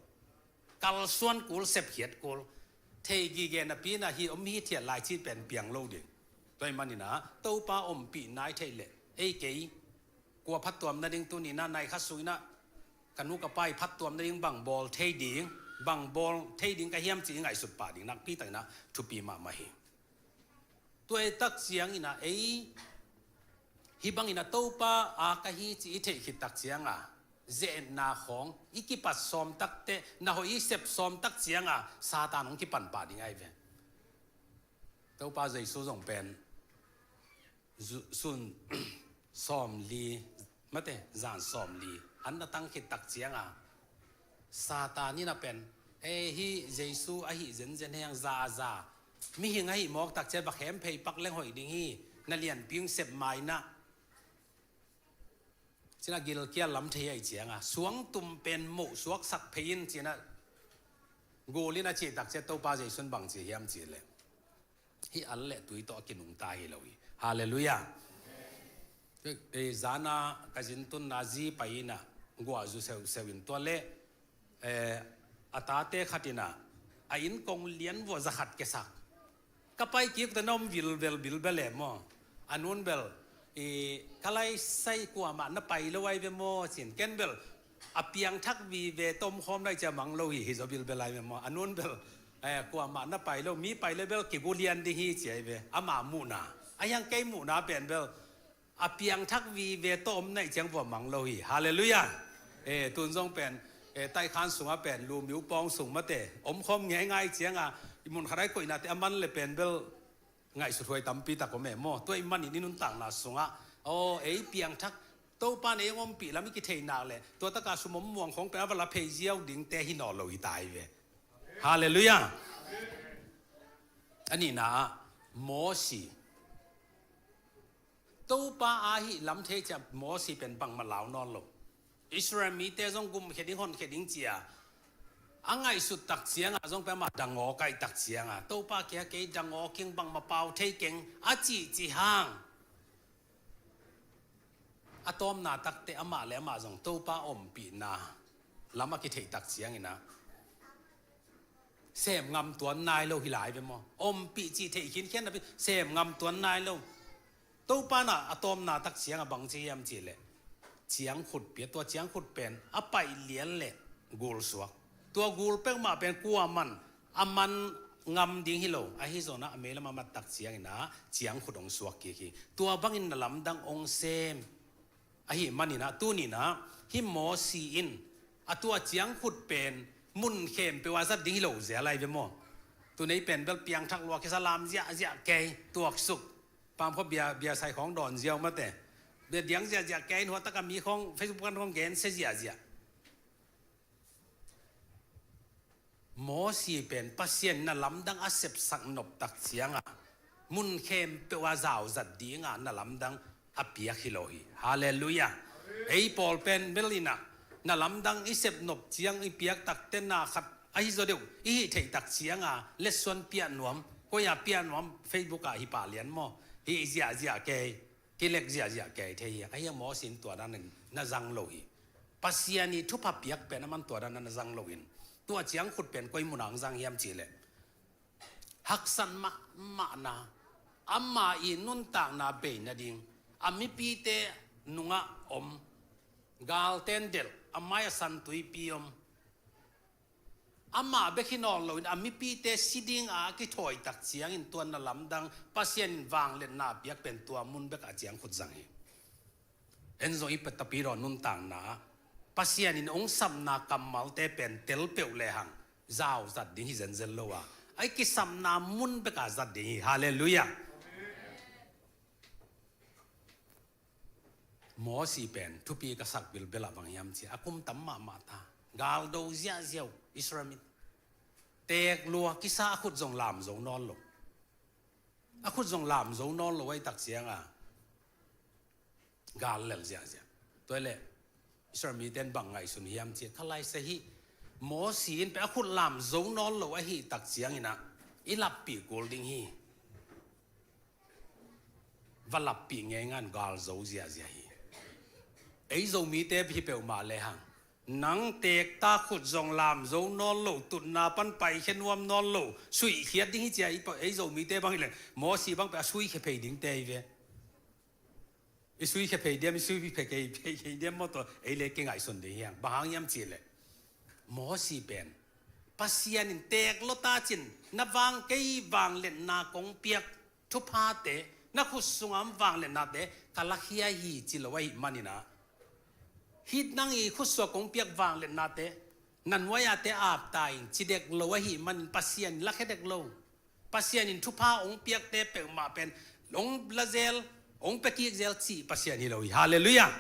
Kalsuan kul sepkhiat kul thei gige napi in ah hi om hi thiat lai cih pen piang lo ding. Tua i manin ah Topa ompih nai theih le ei kei kua phattuam nading tuni in ah nai kha sung in ah ka nu ka pa i phattuam nading bang bawl thei ding, bang bawl thei ding ka hiam cih i ngaihsut pah ding nakpi takin ah thupi mahmah hi. Tua i tak ciangin ah ei hih bangin ah Topa a ka hi cih i theih khit tak cianga ze-etna khawng i kipat sawm takte na hoih i sep sawm tak cianga Satan hong kipan pah ding ahi ve. Topa Jesu zong pen zu-, sun sawmli mate zan sawmli an na tang khit tak cianga Satan in a pen, eh, hih Jesu ahi zenzen heng za a za mihing ahi mawk tak ciang va khem phei pak leng hoih ding hi. Na lianpi hong sep maina cina gilkial lam thei ahi cianga suangtum pen moh suaksak phei in cina gul in a cih tak ciang Topa Jesu in bang ci hiam cih leh hih al le tui tawh a kinungta hi lo hi. Halleluiah. Eh, zana ka zintunna zi pai in ah guah zu seuseu in tua le, eh, a tate khat in ah a inn kong lian vua za khat kesak ka pai kik ta na om vilvel bilbel e maw? A nun bel i ka lai sai kuamah na pai lo ai ve maw cin ken bel a piangthak vive tomkhawm lai cia mang lo hi hi zaw bilbel ai ve maw? A nun bel, eh, kuamah na pai lo mi pai lo bel kigu lian ding hi cia ai ve ama muhna a hiang kei muhna pen bel a piangthak vive tawh om naih ciang vua mang lo hi. Halleluiah. Eh, tun zong pen, eh, taikhan sungah pen lumiu pawng sung mate omkhawm ngeingai cianga i mun khat ai koihnate a man le pen bel ngaihsut huai tampi tak om e maw? Tua i manin i nuntakna sungah aw ei piangthak Topa nei hong ompih lam i kithei nak le tua taka sum om muang khawng pen a va la phei ziau dingte hi naw lo hi ta hi ve. Halleluiah. A nihna ah Mosi Topa a hih lam thei ciah Mosi pen bangmah lau nawn lo. Israel mite zong gumkhia ding honkhia ding cia a ngaihsut tak cianga zong pen amah dangawk aih tak cianga Topa kia kei dangawk ing bangmah pau thei keng a cihcih hang a tawmna takte amah le amah zong Topa ompihna lam a kitheih tak ciangin ah Sem ngam tuan nai lo hi lai ve maw? Ompih cih theih khinkhian napi sem ngam tuan nai lo. Topa in a tawpna tak ciangah bang ci hiam cih leh, ciangkhut pia, tua ciangkhut pen a paih lian leh gul suak. Tua gul peuhmah pen kuaman a man ngam ding hi lo. Ahi zongin a mei lam a mat tak ciangin a ciangkhut hong suak kik hi. Tua bangin na lamdang hong sem. Ahih manin a, tuni-in a, hih Mosi in a tua ciangkhut pen mun khempeuh ah zat ding hi lo zel lai ve maw? Tuni-in pen bel piangthak lua kisa, lam ziahziah kei, tuaksuk. Pamkhat bia, bia sai khawng dawn ziau mate. Bia diang ziahziah kei, hua tak a mi khawng, Facebook kan khawng gensia ziahziah. Mosi pen Pasian in a lamdang a sepsak nop tak ciangah, mun khempeuh ah zauzat dingah na lamdang a piak hi lo hi. Halleluiah. Ei pawl pen bel in a, na lamdang i sep nop ciang i piak tak teh na khat ahi zaw deuh i hih theih tak ciangah, letsuan piah nuam, koi ah piah nuam, Facebook ah hi pah lian maw? Hih ziahziah kei, kilek ziahziah kei thei hi. Ahi a, Mosi in tua dan in na zang lo hi. Pasian i thupha piak pen aman tua dan a na zang lo in, tua ciangkhut pen koi mun ah hong zang hiam cih leh, haksat mahmahna, ama i nuntakna bei nading, a mipite nungah om, galten delh, a mai ah santuipi om, amah bek hi nawn loin a mipite si ding a kithawi tak ciangin tua na lamdang Pasian in vangliatna a piak pen tua mun bek ah ciangkhut zang hi. En zong i petapi raw nuntakna ah Pasian in hong sapna kammalte pen tel peuh lehang zauzat ding hi zenzen lo a, a i kisapna mun bek ah zat ding hi. Halleluiah. Mosi pen thupi ka sak bilbel ah bang hiam cih leh, a kum tam mahmah ta, galdo ziahziah uh, Israel mi teek lua kisa, a khut zong lam zo nawn lo. A khut zong lam zo nawn lo ahih tak ciangah gal lel ziahziah. Tua hi leh Israel mite in bang ngaihsun hiam cih leh, kha lai sa hi, Mosi in pen a khut lam zo nawn lo ahih tak ciangin a, i lappih kul ding hi. Va lappih ngeingai in gal zo ziahziah hi. Ei Zomite hi peuhmah lehang, nang teek ta, khut zong lam zo nawn lo, tutna pan paikhia nuam nawn lo, suihkhiat ding hi ci a, i pa-, ei Zomite bang hi leh Mosi bang pen a suikhia phei dingte hi ve. I suikhia phei diam, i suikhia phei kei, phei kei diam maw, tua ei leh kingaihsun ding hi hang. Bang hang hiam cih leh, Mosi pen Pasian in teek lua ta cin, na vang kei vangliatna kong piak thuphate, na khut sungah om vangliatnate ka lakhia hi ci lo ahih manin a, hih nang i khut sungah kong piak vangliatnate na nuai-ate ap ta in ci dek lo ahih manin Pasian in lakhia dek lo. Pasian in thupha hong piakte peuhmah pen hong la zel, hong pia kik zel cih Pasian hi lo hi. Halleluiah.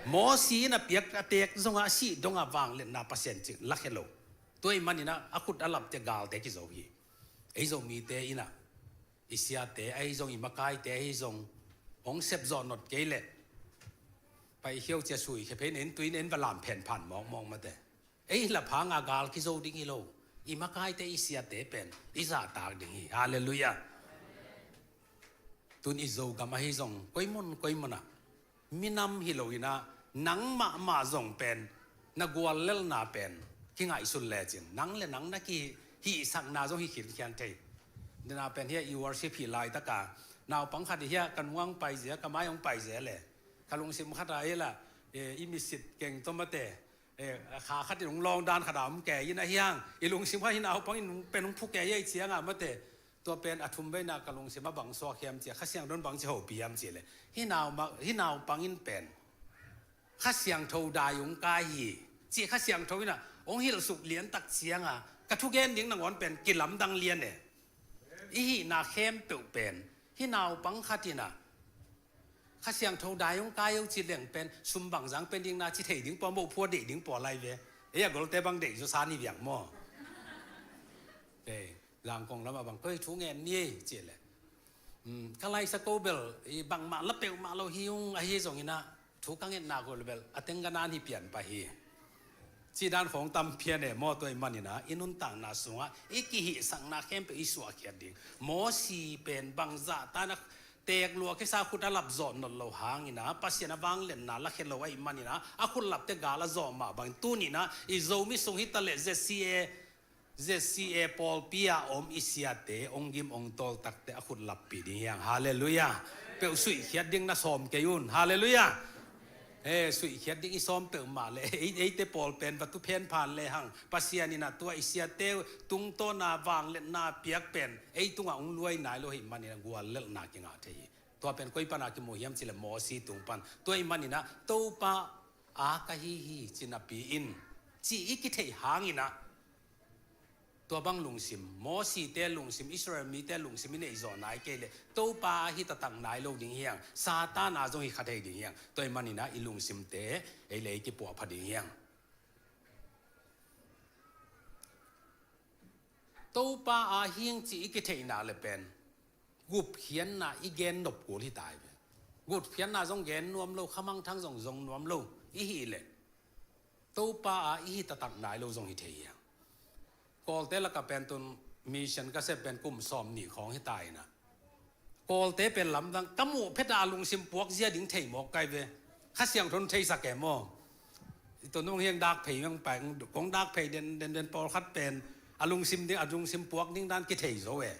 Mosi in a piak, a teek zongah a sih dongah vangliatna Pasian cih lakhia lo. Tua ahih manin a, a khut a lapte galte kizo hi. Ei Zomite in a, i siate ahi zong, i makaite ahi zong, hong sep zawh nop kei leh, paikhia uh ci a suikhia phei in, en tui in, en va lam phenphan mawkmawk mate. Ei lap hangah gal kizo ding hi lo. I makaite, i siate pen i zahtak ding hi. Halleluiah. Tun i Zogam ahi zong, koi mun koi mun ah, minam hi lo in a, nang mahmah zong pen na guallelhna pen kingaihsun lecin, nang le nang na kihihsakna zong hi khinkhian thei. Dena pen hiah i worship hih laitak a, naupang khat i hiah ka nung ah hong paiziah, ka mai ah hong paiziah leh, ka lungsim khat ah ei lah, eh, i mitsit keng tawh mate, eh, kha khat in hong lawng dan khat ah om kei in, ahi hang i lungsim khat, hih naupang in hong, pen hong phu kei ei ciangah mate. Tua pen a thumveina ka lungsim ah bang suak hiam cih leh, Kha Siangtho in bang ci hopih hiam cih leh, hih nau ma-, hih naupang in pen Kha Siangtho dai hong kai hi, cih Kha Siangtho in a hong hilh suk lian tak ciangah, ka thugen ding nangawn pen kilamdang lian e. I hihna khempeuh pen, hih naupang khat in a, Kha Siangtho dai hong kai o ci leng pen, sum bangzah pia ding na ci thei ding pua, moh phua deih ding pua lai ve. Ei a golte bang deih zawsa ni viang maw. Ei, Zangkong lamah bang koi thu ngen ni ei, ci leh. Um, ka laisa ko bel, i bangmah la peuhmah lo hi ung, ahi zongin a, thu ka ngetna ko le bel, a teng ka nan hi pian pah hi. Ci dan khawng tam phian e maw, tua ahih manin a, i nuntakna sungah, i kihihsakna khempeuh i suahkhiat ding. Mosi pen bangzah ta in a, teek lua kisa, khut a lap zawh nawn lo hangin a, Pasian a vangliatna lakhia lo ahih manin a, a khut lapte gal a zawh mah bangin tuni in a, i Zomi sung hi ta leh Z C A, Z C A pawlpi a om i siate, ong gim ong tawltakte a khut lappih ding hiang. Halleluiah. Peuh suihkhiat ding na sawm kei un. Halleluiah. He, suihkhiat ding i sawm peuhmah le, ei, eite pawl pen va tu phen phan le hang, Pasian in a tua i siate tungtawna vangliatna piak pen ei tungah ong luai nai lo hi manin a guallelhna kingah thei hi. Tua pen koi pana kimu hiam cih le Mosi tung pan. Tua i manin a Topa a ka hi hi ci napi in, ci i kitheih hangin a tua bang lungsim, Mosite lungsim, Israel mite lungsim i neih zawh nai kei le Topa a hi taktak nai lo ding hiang, Satan a zong hi kha thei ding hiang. Tua i manin a i lungsimte ei le ei kipuahpha ding hiang. Topa a hing ci i kitheihna le pen gupkhiatna i gen nop kul hi tai ve. Gupkhiatna zong gen nuam lo, khamangthang zong zong nuam lo i hi le Topa a i hi taktak nai lo zong hi thei hiang. Kawlte laka pen tun mission ka sep pen kum sawm nih khawng hi ta in a, Kawlte pen lamdang ka muh phet a lungsim puak zia ding thei mawk kai ve. Kha Siangtho in theisak e maw? I tun nung hiang dak phei mang pai, kong dak phei den den den pawlkhat pen a lungsim ding, a lungsim puak ding dan kithei zo e.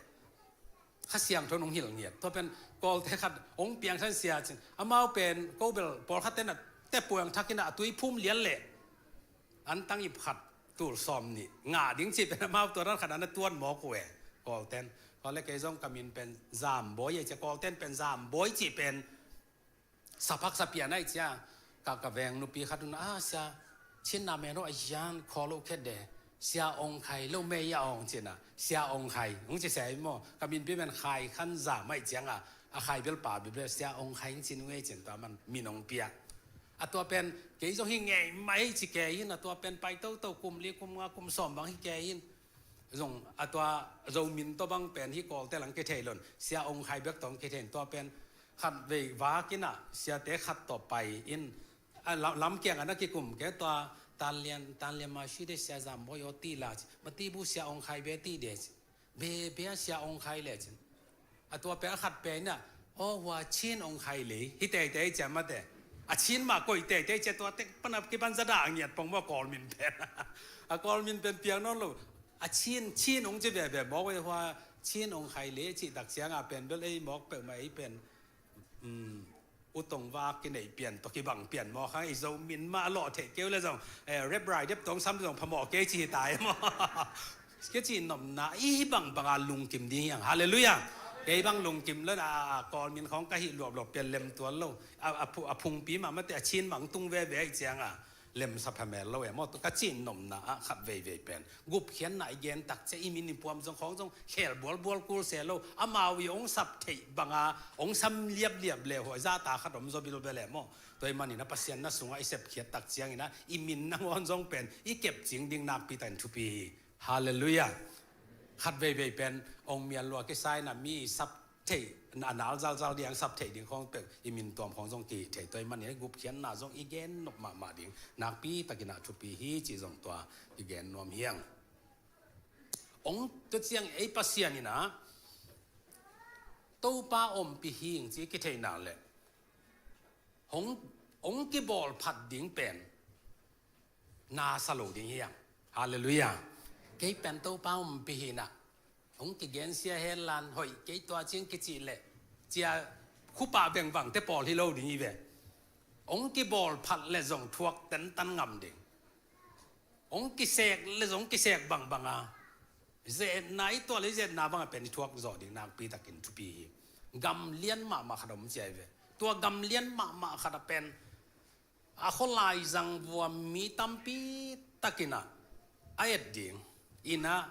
Kha Siangtho in hong hilh ngiat. Tua pen Kawlte khat hong piangthak sia cin. Amau pen ko bel pawlkhat ten a te puang thak in a tui phum lian leh an tang ip khat tul sawm nih ngah ding cih pen amau tua dan khat an a tuan mawk uh e. Kawlten. Kawlte kei zong ka min pen Zambawi e cia, Kawlten pen Zambawi cih pen saphak sapian aih cia. Ka, ka veng nupi khat un a, "Sia, Chin na men aw a hian khaw lo khet de, Sia Ong Khai lo mei a ong," cin a, Sia Ong Khai hong ci sia i maw? Ka min pi men Khai Khan Zam aih ciang a, a Khai bel pa bel bel Sia Ong Khai hong cin uh e cin tua man min hong piak. A tua pen kei zong hi ngei mai ci kei in, a tua pen pai toto kum li kum nga kum sawm bang hi kei in. Zong a tua Zomin tawh bang pen hi Kawlte lang kithei lon, Sia Ong Khai bek tawh kithei in tua pen khat vei vak in a siate khat tawh pai in, a lam, lam kiang a na kikum ke tua Tanlian, Tanlian ma shi de Sia Zambawi aw ti la ci, ma ti bu Sia Ong Khai be ti de ci. Be, be a Sia Ong Khai le cin. A tua pen a khat pen a, "Aw hua Chin Ong Khai le hi teitei cia mate." A Chin mah koih teitei cia tua tek pan a kipan zada a ngiat pong maw Kawl min pen. A Kawl min pen piang nawn lo. A Chin, Chin ong ci veve mawk ve hua Chin Ong Khai le cih tak ciang a pen bel ei mawk peuhmah ei pen. Um, U Tong Vak kineih pian tawh kibang pian mawk hang i Zomin mah a lawh theih keu le zong, eh, rep rai dep tong sam zong phamawh kei ci hi tai maw? Kei ci nopna i hi bangbang a lungkim ding hiang. Halleluiah. Kei bang lungkim le a, a Kawl min khawng ka hih luapluap pian lem tuan lo. A, a, phu-, a phungpi mah mate a Chin mah tung veve aih ciang a lemsa phamel lo e maw? Tua ka cih nopna ah khat veivei pen gupkhiatna i gen tak cia i min i puam zong khawng zong khel bualbual kul se lo. Amau i ong sap theih banga ong sam liapliap le huai zahta khat om zaw bilbel e maw? Tua i manin a Pasian na sungah i sepkhiat tak ciangin a i min nangawn zong pen i kepcing ding nakpi takin thupi hi. Halleluiah. Khat veivei pen ong mial lua kisai na mi sap thei, a nal zalzal ding sap thei ding khawng peuh i min tuam khawng zong kihih thei. Tua i manin a gupkhiatna zong i gen nop mahmah ding nakpi takin a thupi hi cih zong tua i gen nuam hiang. Ong tua ciang ei Pasian in a Topa ompih hing ci kitheihna le hong, hong kibawl phat ding pen na sa lo ding hiang. Halleluiah. Kei pen Topa ompih hi na hong kigensia henlan hoih kei tua ciang kicih leh cia khupah vengvangte pawl hi lo ding hi ve. Hong kibawl phat le zong thuak tentan ngam ding. Hong kisek le zong kisek bangbanga zetna i tuah le zetna banga pen i thuak zawh ding nakpi takin thupi hi. Gam lian mahmah khat om cia hi ve. Tua gam lian mahmah khat a pen a khualai zang vua mi tampi takin a, a et ding in a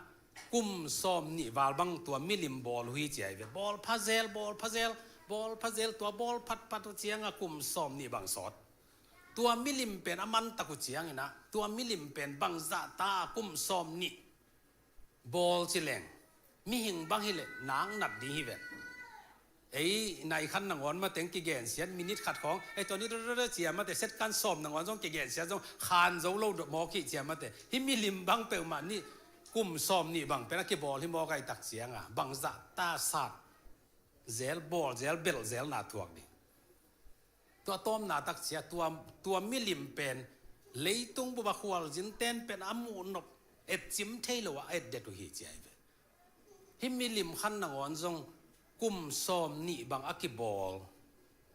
kum sawm nih val bang tua milim bawl uh hi cia hi ve. Bawl phazel, bawl phazel, bawl phazel, tua bawl phatphat uh ciang a kum sawm nih bang sawt. Tua milim pen a mantak uh ciangin a tua milim pen bangzahta a kum sawm nih bawl ci leng mihing bang hi leh nak nat ding hi ve. Ei nai khan nangawn mateng kigensiat minit khat khawng, ei tua ni rere cia mate set kan sawm nangawn zong kigensiat zong khan zo lo mawk hi cia mate. Hi milim bang peuhmah nih kum sawm nih bang pen a kibawl hi mawk aih tak cianga bangzahta sat zel, bawl zel, belh zel na thuak ding. Tua tawmna tak cia tua, tua milim pen leitung bup a khualzin ten pen a muh nop etcim thei lo a etdet uh hi ci ahi ve. Hih milim khat nangawn zong kum sawm nih bang a kibawl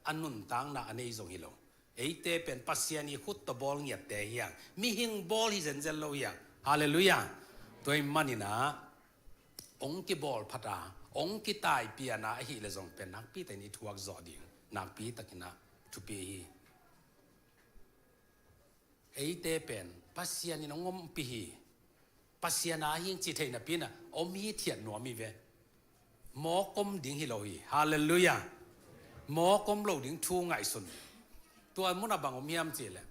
a nuntakna a nei zong hi lo. Eite pen Pasian ii khut tawh bawl ngiatte hi hang. Mihing bawl hi zenzen lo hi hang. Halleluiah. Tua ahih manin ah hong kibawl phat a, hong kitaipian a ahih leh zong pen nakpi takin i thuak zawh ding nakpi takin ah thupi hi. Eite pen Pasian in hong ompih hi. Pasian aa hi ing ci thei napi-in ah om hithiat nuam hi ve. Mawk om ding hi lo hi. Halleluiah. Mawk om lo ding thu ngaihsun. Tua mun ah bang om hiam cih leh,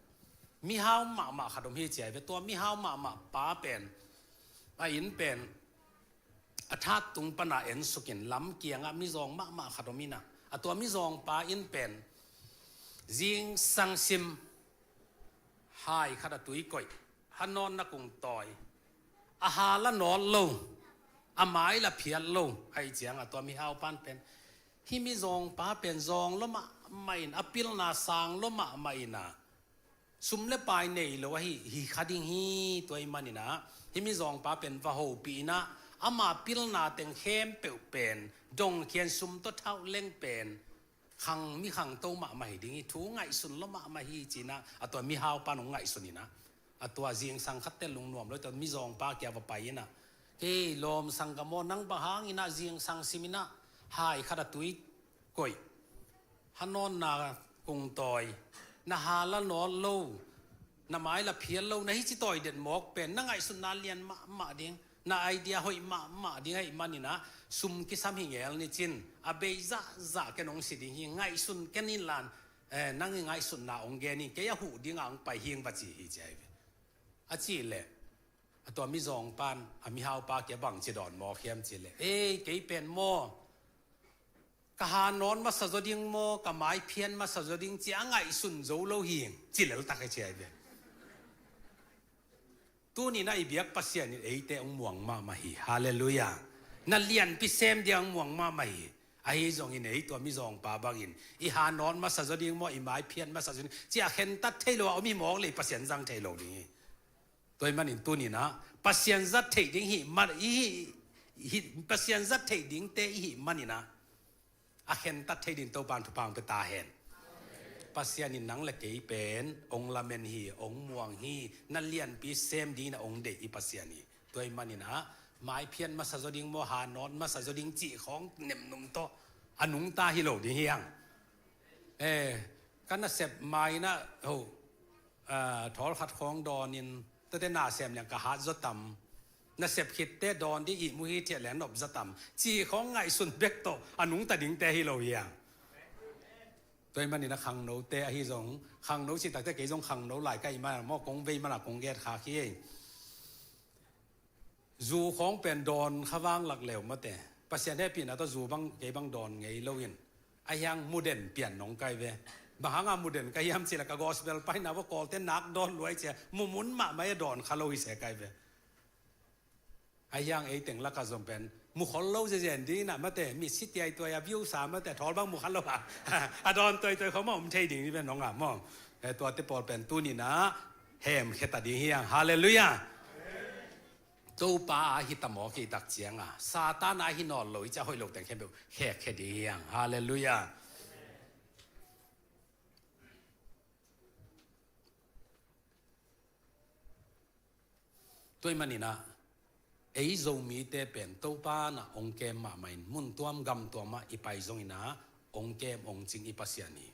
mihau mahmah khat om hi ci ahi ve. Tua mihau mahmah pa pen, a inn pen a that tung pan a ensukin lam kiangah mizawng mahmah khat om in ah, a tua mizawngpa inn pen zingsang sim, hai khat a tui koih, ha nawtna kung tawi, a ha la nawt lo, a mai la phiat lo. Ahih ciangah tua mihaupa'n pen, hih mizawngpa pen zawng lua mahmah in, a pilna sang lua mahmah in ah, sum le pai nei lo ahi hi kha ding hi. Tua ahih manin ah hih mizawngpa pen va hopih in ah, ama pilna teng khempeuh pen dongkhian sum tawh thauh leng pen khang, mi khangto mahmah hi ding hi, thu ngaihsun lua mahmah hi ci-in ah, a tua mihaupa'n hong ngaihsun in ah, a tua zingsang khat teh lungnuam lo, tua mizawngpa kiang va pai in ah, "Hei lawm sanggam aw, nang bang hangin ah zingsang sim in ah, hai khat a tui koih, ha nawtna kung tawi, na ha la nawt lo, na mai la phiat lo, na hici tawi den mawk pen na ngaihsutna lian mahmah ding, na idea hoih mahmah ding ahih manin ah sum kisam hi ngel ni cin, a bei zahzah ken hong si ding hi, ngaihsun ken in la, eh, nang i ngaihsutna hong gen in, kei a huh ding a hong pai hi ing," va ci hi ci ahi ve. A cih leh a tua mizawngpa'n a mihaupa kiang bangci dawn mawk hiam cih leh, "Ei, kei pen maw, ka ha nawt masa zaw ding maw, ka mai phiat masa zaw ding ci a ngaihsun zo lo hi ing," ci lel tak hi ci ahi ve. Tuni-in ah i biak Pasian in eite hong muang mahmah hi. Halleluiah. Na lianpi sem ding a hong muang mahmah hi. Ahi zongin ei tua mizawngpa bangin, i ha nawt masa zaw ding maw, i mai phiat masa zaw ding ci a khentat thei lo a om hi mawk leh Pasian zang thei lo ding hi. Tua ahih manin tuni-in ah Pasian zat theih ding hih man, i hih, hih, Pasian zat theih dingte i hih manin ah, a khentat thei dingin Topa'n thupha hong pia ta hen. Pasian in nang le kei pen hong lamen hi, hong muang hi, na lianpi sem dingin ah hong deih i Pasian hi. Tua ahih manin ah mai phiat masa zaw ding maw, ha nawt masa zaw ding cih khawng nemnum tawh a nungta hi lo ding hi hang. Eh, ka nasep mai-in ah, ho, ah, thawl khat khawng dawnin, tuate na sem leng ka hat zaw tam. Nasep khitteh dawn ding ihmu hithiat leh nop zaw tam, cih khawng ngaihsun bek tawh a nungta dingte hi lo hi hang. Tua ahih manin ah khangnote ahi zong, khangno cih takteh kei zong khangno lai ka hih manin ah maw, kong vei manin ah kong gen khak hi. Zu khawng pen dawn kha vang lak leu mate. Pasian hehpihna tawh zu bang kei bang dawn ngei lo in, ahi hang mu den pian nong kai ve. Bang hanga mu den ka hiam cih leh ka gospel paina va Kawlte nak dawn luai ci a, mu mun mahmah a dawn kha lo hi se kai ve. Ahi hang ei teng lakah zong pen mu khol lo zezen ding in ah mate, mi si tiaituai a view sa mate, thawl bang mu kha lo a, a dawn tuaituai khawng mah om thei ding hi ve nong a maw. Eh, tuate pawl pen tuni-in ah hemkhia ta ding hi hang. Halleluiah. Topa a hi ta mawk i tak ciangin, Satan a hi nawn lo i ci a, hoih lo teng khempeuh khekkhia ding hi hang. Halleluiah. Tua ahih manin ah ei Zomite pen Topa in ah hong kem mahmah in, mun tuam gam tuam ah i pai zongin ah hong kem hong cing i Pasian hi.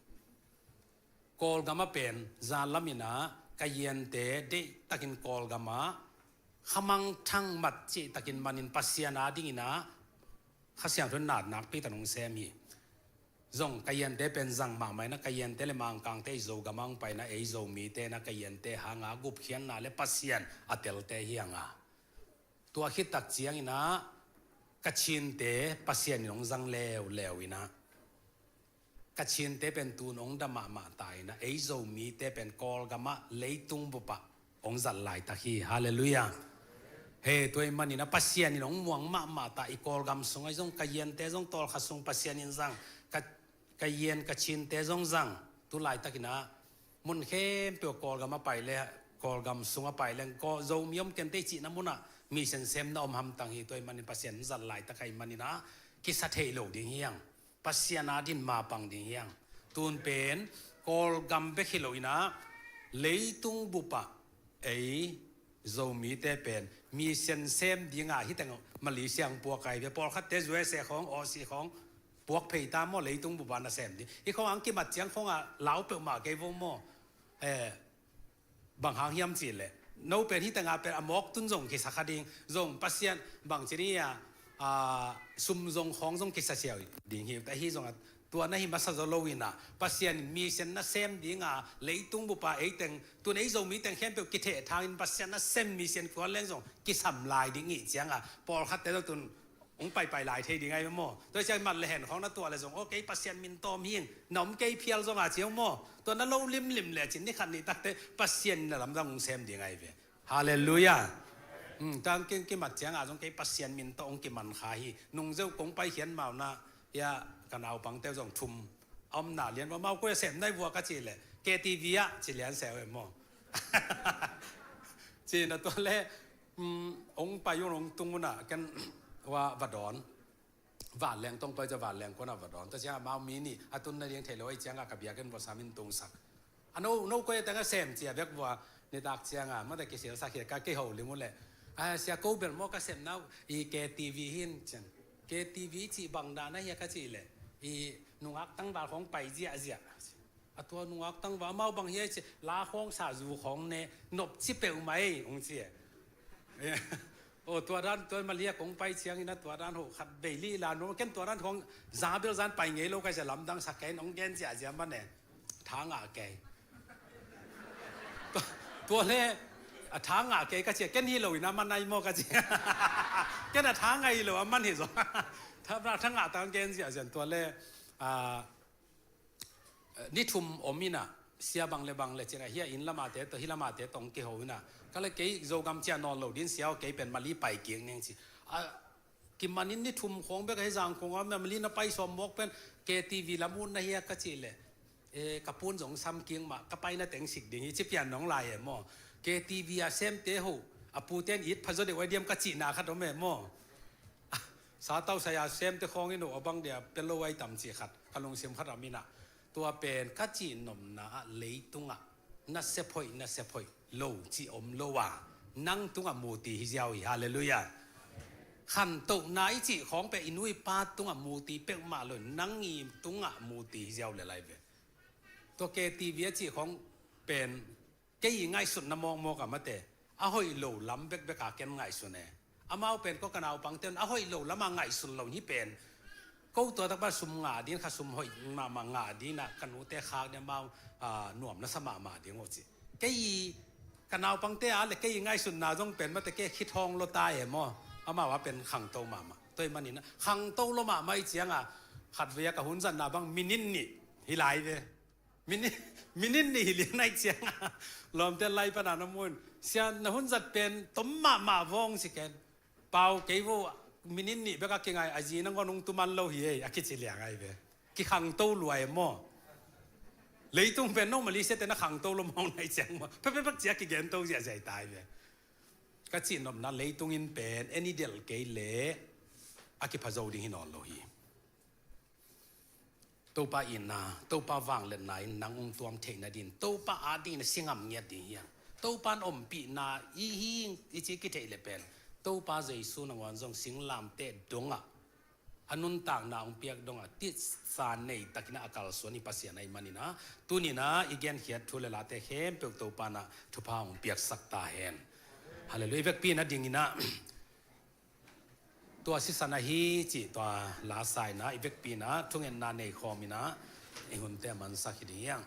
Kawlgam ah pen zan lamin ah Kayente deihtakin Kawlgam ah khamangthang mat cihtakin manin Pasian a dingin ah Kha Siangtho in nakpi takin hong sem hi. Zong Kayente pen zang mahmah in ah, Kayente le Mangkangte i Zogam ah hong pai in ah, ei Zomite in ah Kayente hanga gupkhiatna le Pasian a telte hi hang a, tua khit tak ciangin ah Kachinte Pasian in hong zang leuleu in ah, Kachinte pen tu-in hong dah mahmah ta in ah, ei Zomite pen Kawlgam ah leitung bup ah hong zat laitak hi. Halleluiah. He, tua ahih manin ah Pasian in hong muang mahmah ta, i Kawlgam sungah zong Kayente zong tawlkhat sung Pasian in zang, Ka, Kayen Kachinte zong zang, tu laitakin ah mun khempeuh Kawlgam ah pai le Kawlgam sungah pai leng, Kawl, Zomi om kei inteh cihna munah mission sem na om hamtang hi. Tua ahih manin Pasian zat laitak ahih manin ah kisa thei lo ding hi hang. Pasian a din mapang ding hi hang. Tun pen Kawlgam bek hi lo in ah, leitung bupah ei Zomite pen mission sem ding a, hih teng Malaysia hong puak ahi ve. Pawlkhatte U S A khawng, Aussie khawng puak phei ta maw, leitung bupah na sem ding. Hih khawng hong kimat ciang khawng a lau peuhmah kei vo maw. Eh, bang hang hiam cih leh, no pen hih teng ah pen a mawk tun zong kisa kha ding, zong Pasian bang ci ni a, a, sum zong khawng zong kisa siau ding hi, ahi zongin tua na hi masa zaw lo in ah, Pasian in mission na sem ding a, leitung bupah ei teng, tun ei Zomi teng khempeuh kithehthang in Pasian na sem mission kuan leng zong kisam lai ding i hih ciang a, pawlkhatte zong tun hong paipai lai thei ding ahi ve maw. Tua ciang mat le hen khawng na tuah le zong, aw, kei Pasian min tawm hi ing, na om kei phial zong a ci hong maw. Tua na lo limlim le cin ni khat ni takte Pasian in a lamdang hong sem ding ahi ve. Halleluiah. Hmm, tang kin kimat ciang a zong kei Pasian min tawh hong kiman kha hi. Nungzeu kong paikhiat ma un ah, hia ka naupangte zong thum a om na lian, amau koi a sem na hi vua ka cih leh, K T V ah ci lian se uh e maw. Ci na tua le, um, hong pai un hong tung un ah, ken va, va dawn. Vanleng tawh hong pai ciang vanleng khuan ah va dawn. Tua ciang amau mi nih a tun nading thei lo ahih ciang a ka biakinn vua sam in tungsak. A no, no koi a teng a sem ci a bek vua, nitak ciang a mate kisilsak hi a, ka kiho lim uh leh, a, sia, ko bel maw ka sepna uh, i K T V hi in ci a. K T V cih bang dan ahi a ka cih leh, i nungak tangval khawng pai ziahziah. A, tua nungak tangval, amau bang hi a ci, la khawng sa, zu khawng ne, nopci peuhmah ei, hong ci e. Aw, tua dan, tua Malaysia kong pai ciangin a tua dan hoh khat bei lih la nuam, ken tua dan khawng za bel zan pai ngei lo ka ci a, lamdang sak kei in hong gen ziahziah man e. Tha ngah kei. Tua, tua le, a, tha ngah kei ka ci a, ken hi lo in a man ahi maw ka ci. Ken a tha ngah hi lo a man hi zaw. Tha, tha ngah tang gen ziahziah tua le, a, ni thum om in ah, sia bang le bang le ci in ah, hia inn lamate tawh, hih lamate tawh hong kiho in ah, ka le kei Zogam ciah nawn lo ding sia aw, kei pen Malay pai kik ning ci. A, kiman in ni thum khawng bek ahi, Zangkong a om a, Malay na pai sawm mawk pen K T V lam ut na hia ka cih leh, e, ka pu'n zong sam kik mah, ka paina teng sik ding hi ci pian nong lai e maw. K T V a semte hoh, a pute in it pha zaw deuh a diam ka cihna khat om e maw. Sa tau sai a semte khawng in hoh a bang dia pia lo ai tam cih khat, ka lungsim khat a om in ah. Tua pen ka cih nopna ah leitungah na sep hoih, na sep hoih lo cih om lo a, nang tungah muti hi ziau hi. Halleluiah. Khantohna i cih khawng pen i nu i pa tungah muti peuhmah lo, nang i tungah muti hi ziau le lai ve. Tua K T V a cih khawng pen kei i ngaihsutna mawkmawk a mate, a hoih lo lam bekbek a ken ngaihsun e. Amau pen ko ka naupangte un a hoih lo lamah ngaihsun lo hi pen. Ko tua takpa sum ngah ding, kha sum hoih mahmah ngah ding in ah ka nute khak ding, amau, a, nuam na sa mahmah ding uh ci. Kei i, ka naupangte a le kei i ngaihsutna zong pen mate kei khithawng lo ta e maw. Amau a pen khangto mahmah. Tua ahih manin ah khangto lo mahmah i ciang a, khatvei a ka hun zatna bang minute nih hi lai ve. Minute, minute nih hi lian ahih ciang a, lawmte lai pan a na mu in, sia, na hun zat pen tom mahmah vawng ci ken. Pau, kei vo minute nih bek a kingai, a zi nangawn hong tu man lo hi ei, a kici liang ahi ve. Kikhangto lua e maw. Leitung pen no Malaysia te na khangto lo mawk na hih ciang maw, pekpekpek ci a kigento ziahziah ta hi ve. Ka cih nopna leitung in pen en i delh kei leh a kipha zo ding hi nawn lo hi. Topa itna, Topa vangliatna in nang hong tuam theih nading, Topa adingin a si ngam ngiat ding hi hang. Topa in ompihna i hi i ci kitheih leh pen, Topa Jesu nangawn zong singlamteh dongah, a nuntakna hong piak dongah, tisa nei takin a kalsuan i Pasian ahih manin ah, tuni-in ah i genkhiat thu le late khempeuh Topa in ah thupha hong piaksak ta hen. Halleluiah. I vekpi-in ah dingin ah, tua sisan ahi cih tua la sa-in ah, i vekpi-in ah thungetna nei khawm in ah, i hunte a mansak hi ding hi hang.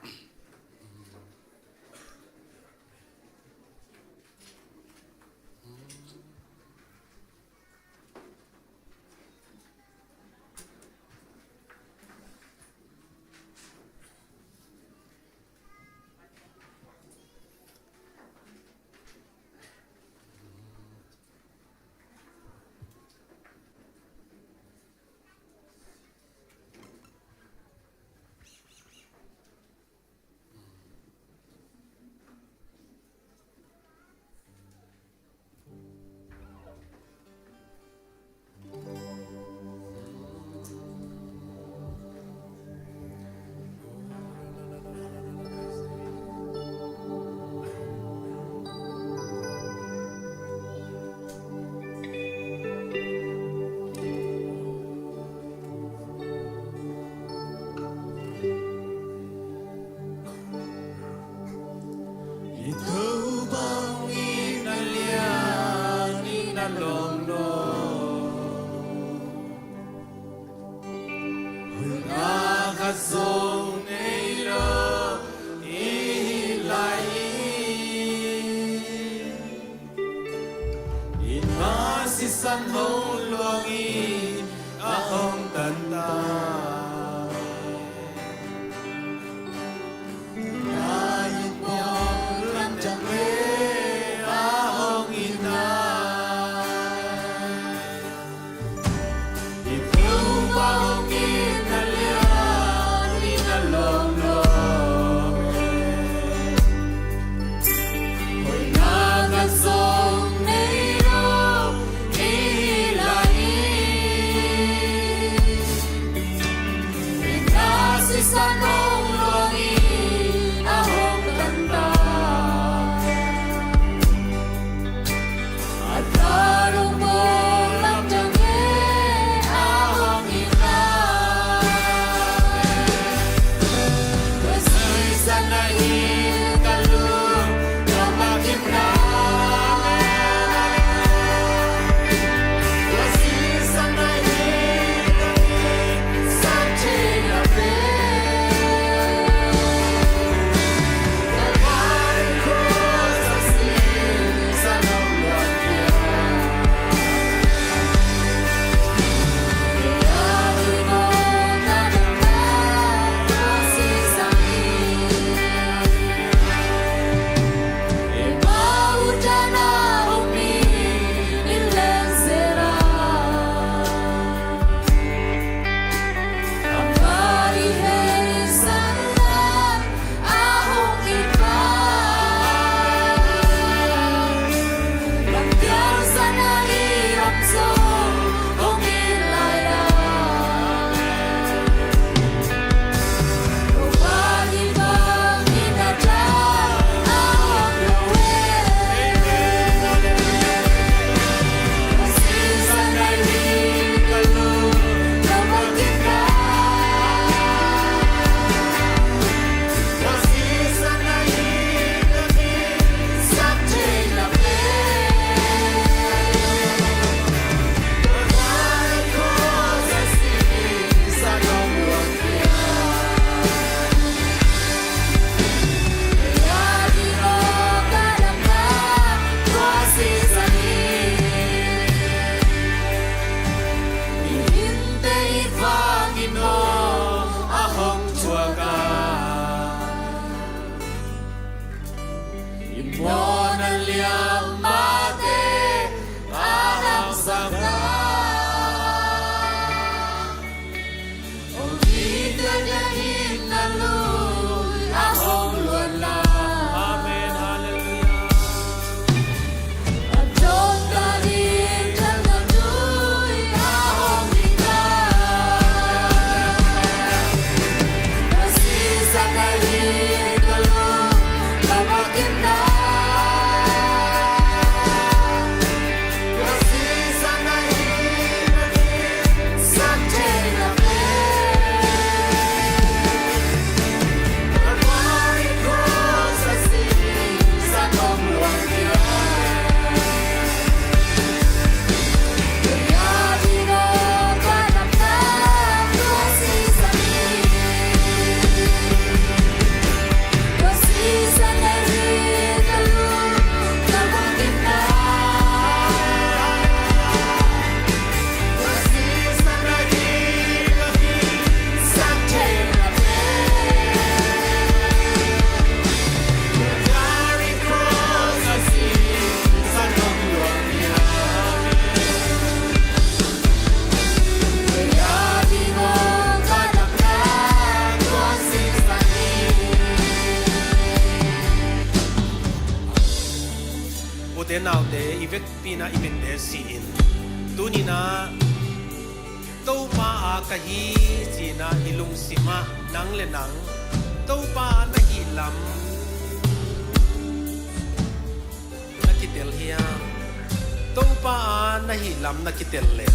Ina sisan hong luang in a hong tantan. Ina in bawm lam ciang e a hong ina. I Topa hong itna lian in a lawm lo. Hoihna khat zong nei lo i hi lai. Ina sisan hong luang in a hong tantan. Amen. Halleluiah. Ute naute, i vekpi-in ah i mitte si-in, tuni-in ah Topa a ka hi ci-in ah i lungsim ah nang le nang Topa a na hih lam na kitel hiam? Topa a na hih lam na kitel leh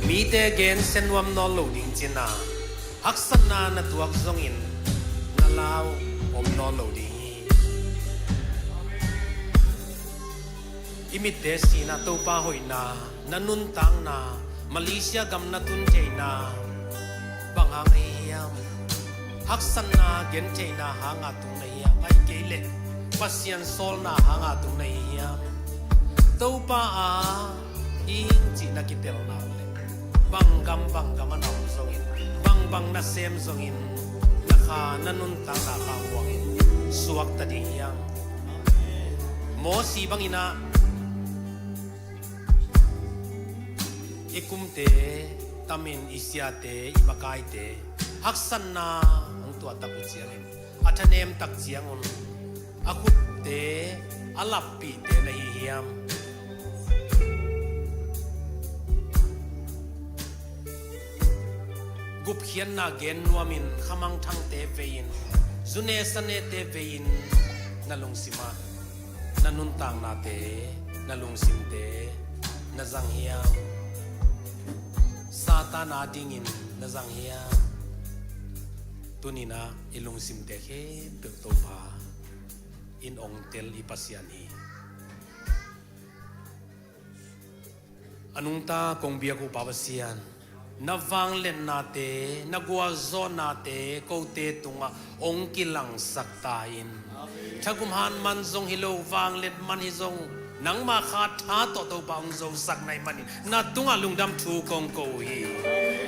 mite gensia nuam nawn lo ding cih a, haksatna na tuak zongin na lau om nawn lo ding hi. I mitte si-in ah Topa hoihna, na nuntakna, Malaysia gam na tun theihna bang hang ahi hiam? Haksatna gentheihna hanga tung na hi hiam? Ahih kei leh Pasian sawlna hanga tung na hi hiam? Topa a ing cih na kitelna le bang gam bang gam a na om zongin, bang bang na sem zongin, na kha na nuntakna kha huangin suakta ding hiam? Mosi bangin ah i kumte tamin i siate, i makaite haksatna hong tuahtak uh ciangin a thanem tak ciangun a khupte, a lappihte na hi hiam? Gupkhiatna gen nuamin khamangthangte vei-in, zune sanete vei-in na lungsim ah na nuntaknate, na lungsimte na zang hiam? Satan a dingin na zang hiam? Tuni-in ah i lungsimte khempeuh Topa in ong tel i Pasian hi. A nungta kong biak uh Pa Pasian, na vangliatnate, na gualzawhnate kote tungah ong kilangsak ta in. Thagum han man zong hi lo, vangliat man hi zong, nangma kha tha tawh Topa ong zosak na hih manin na tungah lungdam thu kong ko uh hi.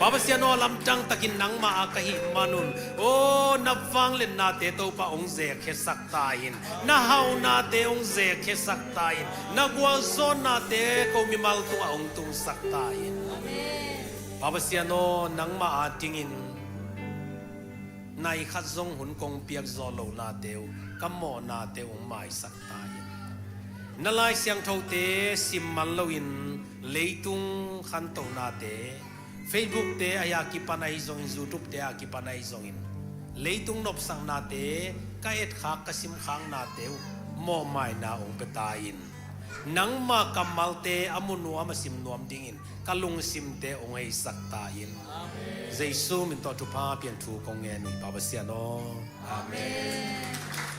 Pa Pasian aw, lamdang takin nangma a ka hih manun, aw, na vangliatnate Topa ong zekkhiasak ta in, na haunate ong zekkhiasak ta in, na gualzawhnate ko mimal tungah ong tungsak ta in. Pa Pasian aw, nangma a dingin nai khat zong hun kong piak zawh lohnate uh, ka mawhnate uh ong maisak ta in. Na Lai Siangthote sim man loin leitung khantohnate, Facebook-te a kipan ahi zongin, YouTube-te a kipan ahi zongin, leitung nopsaknate ka etkhak, ka simkhaknate uh mawhmaina ong pia ta in. Nangma kammalte a mu nuam, a sim nuam dingin ka lungsimte ong heisak ta in. Jesu min tawh thupha pian thu kong ngen uh hi Pa Pasian aw. Amen.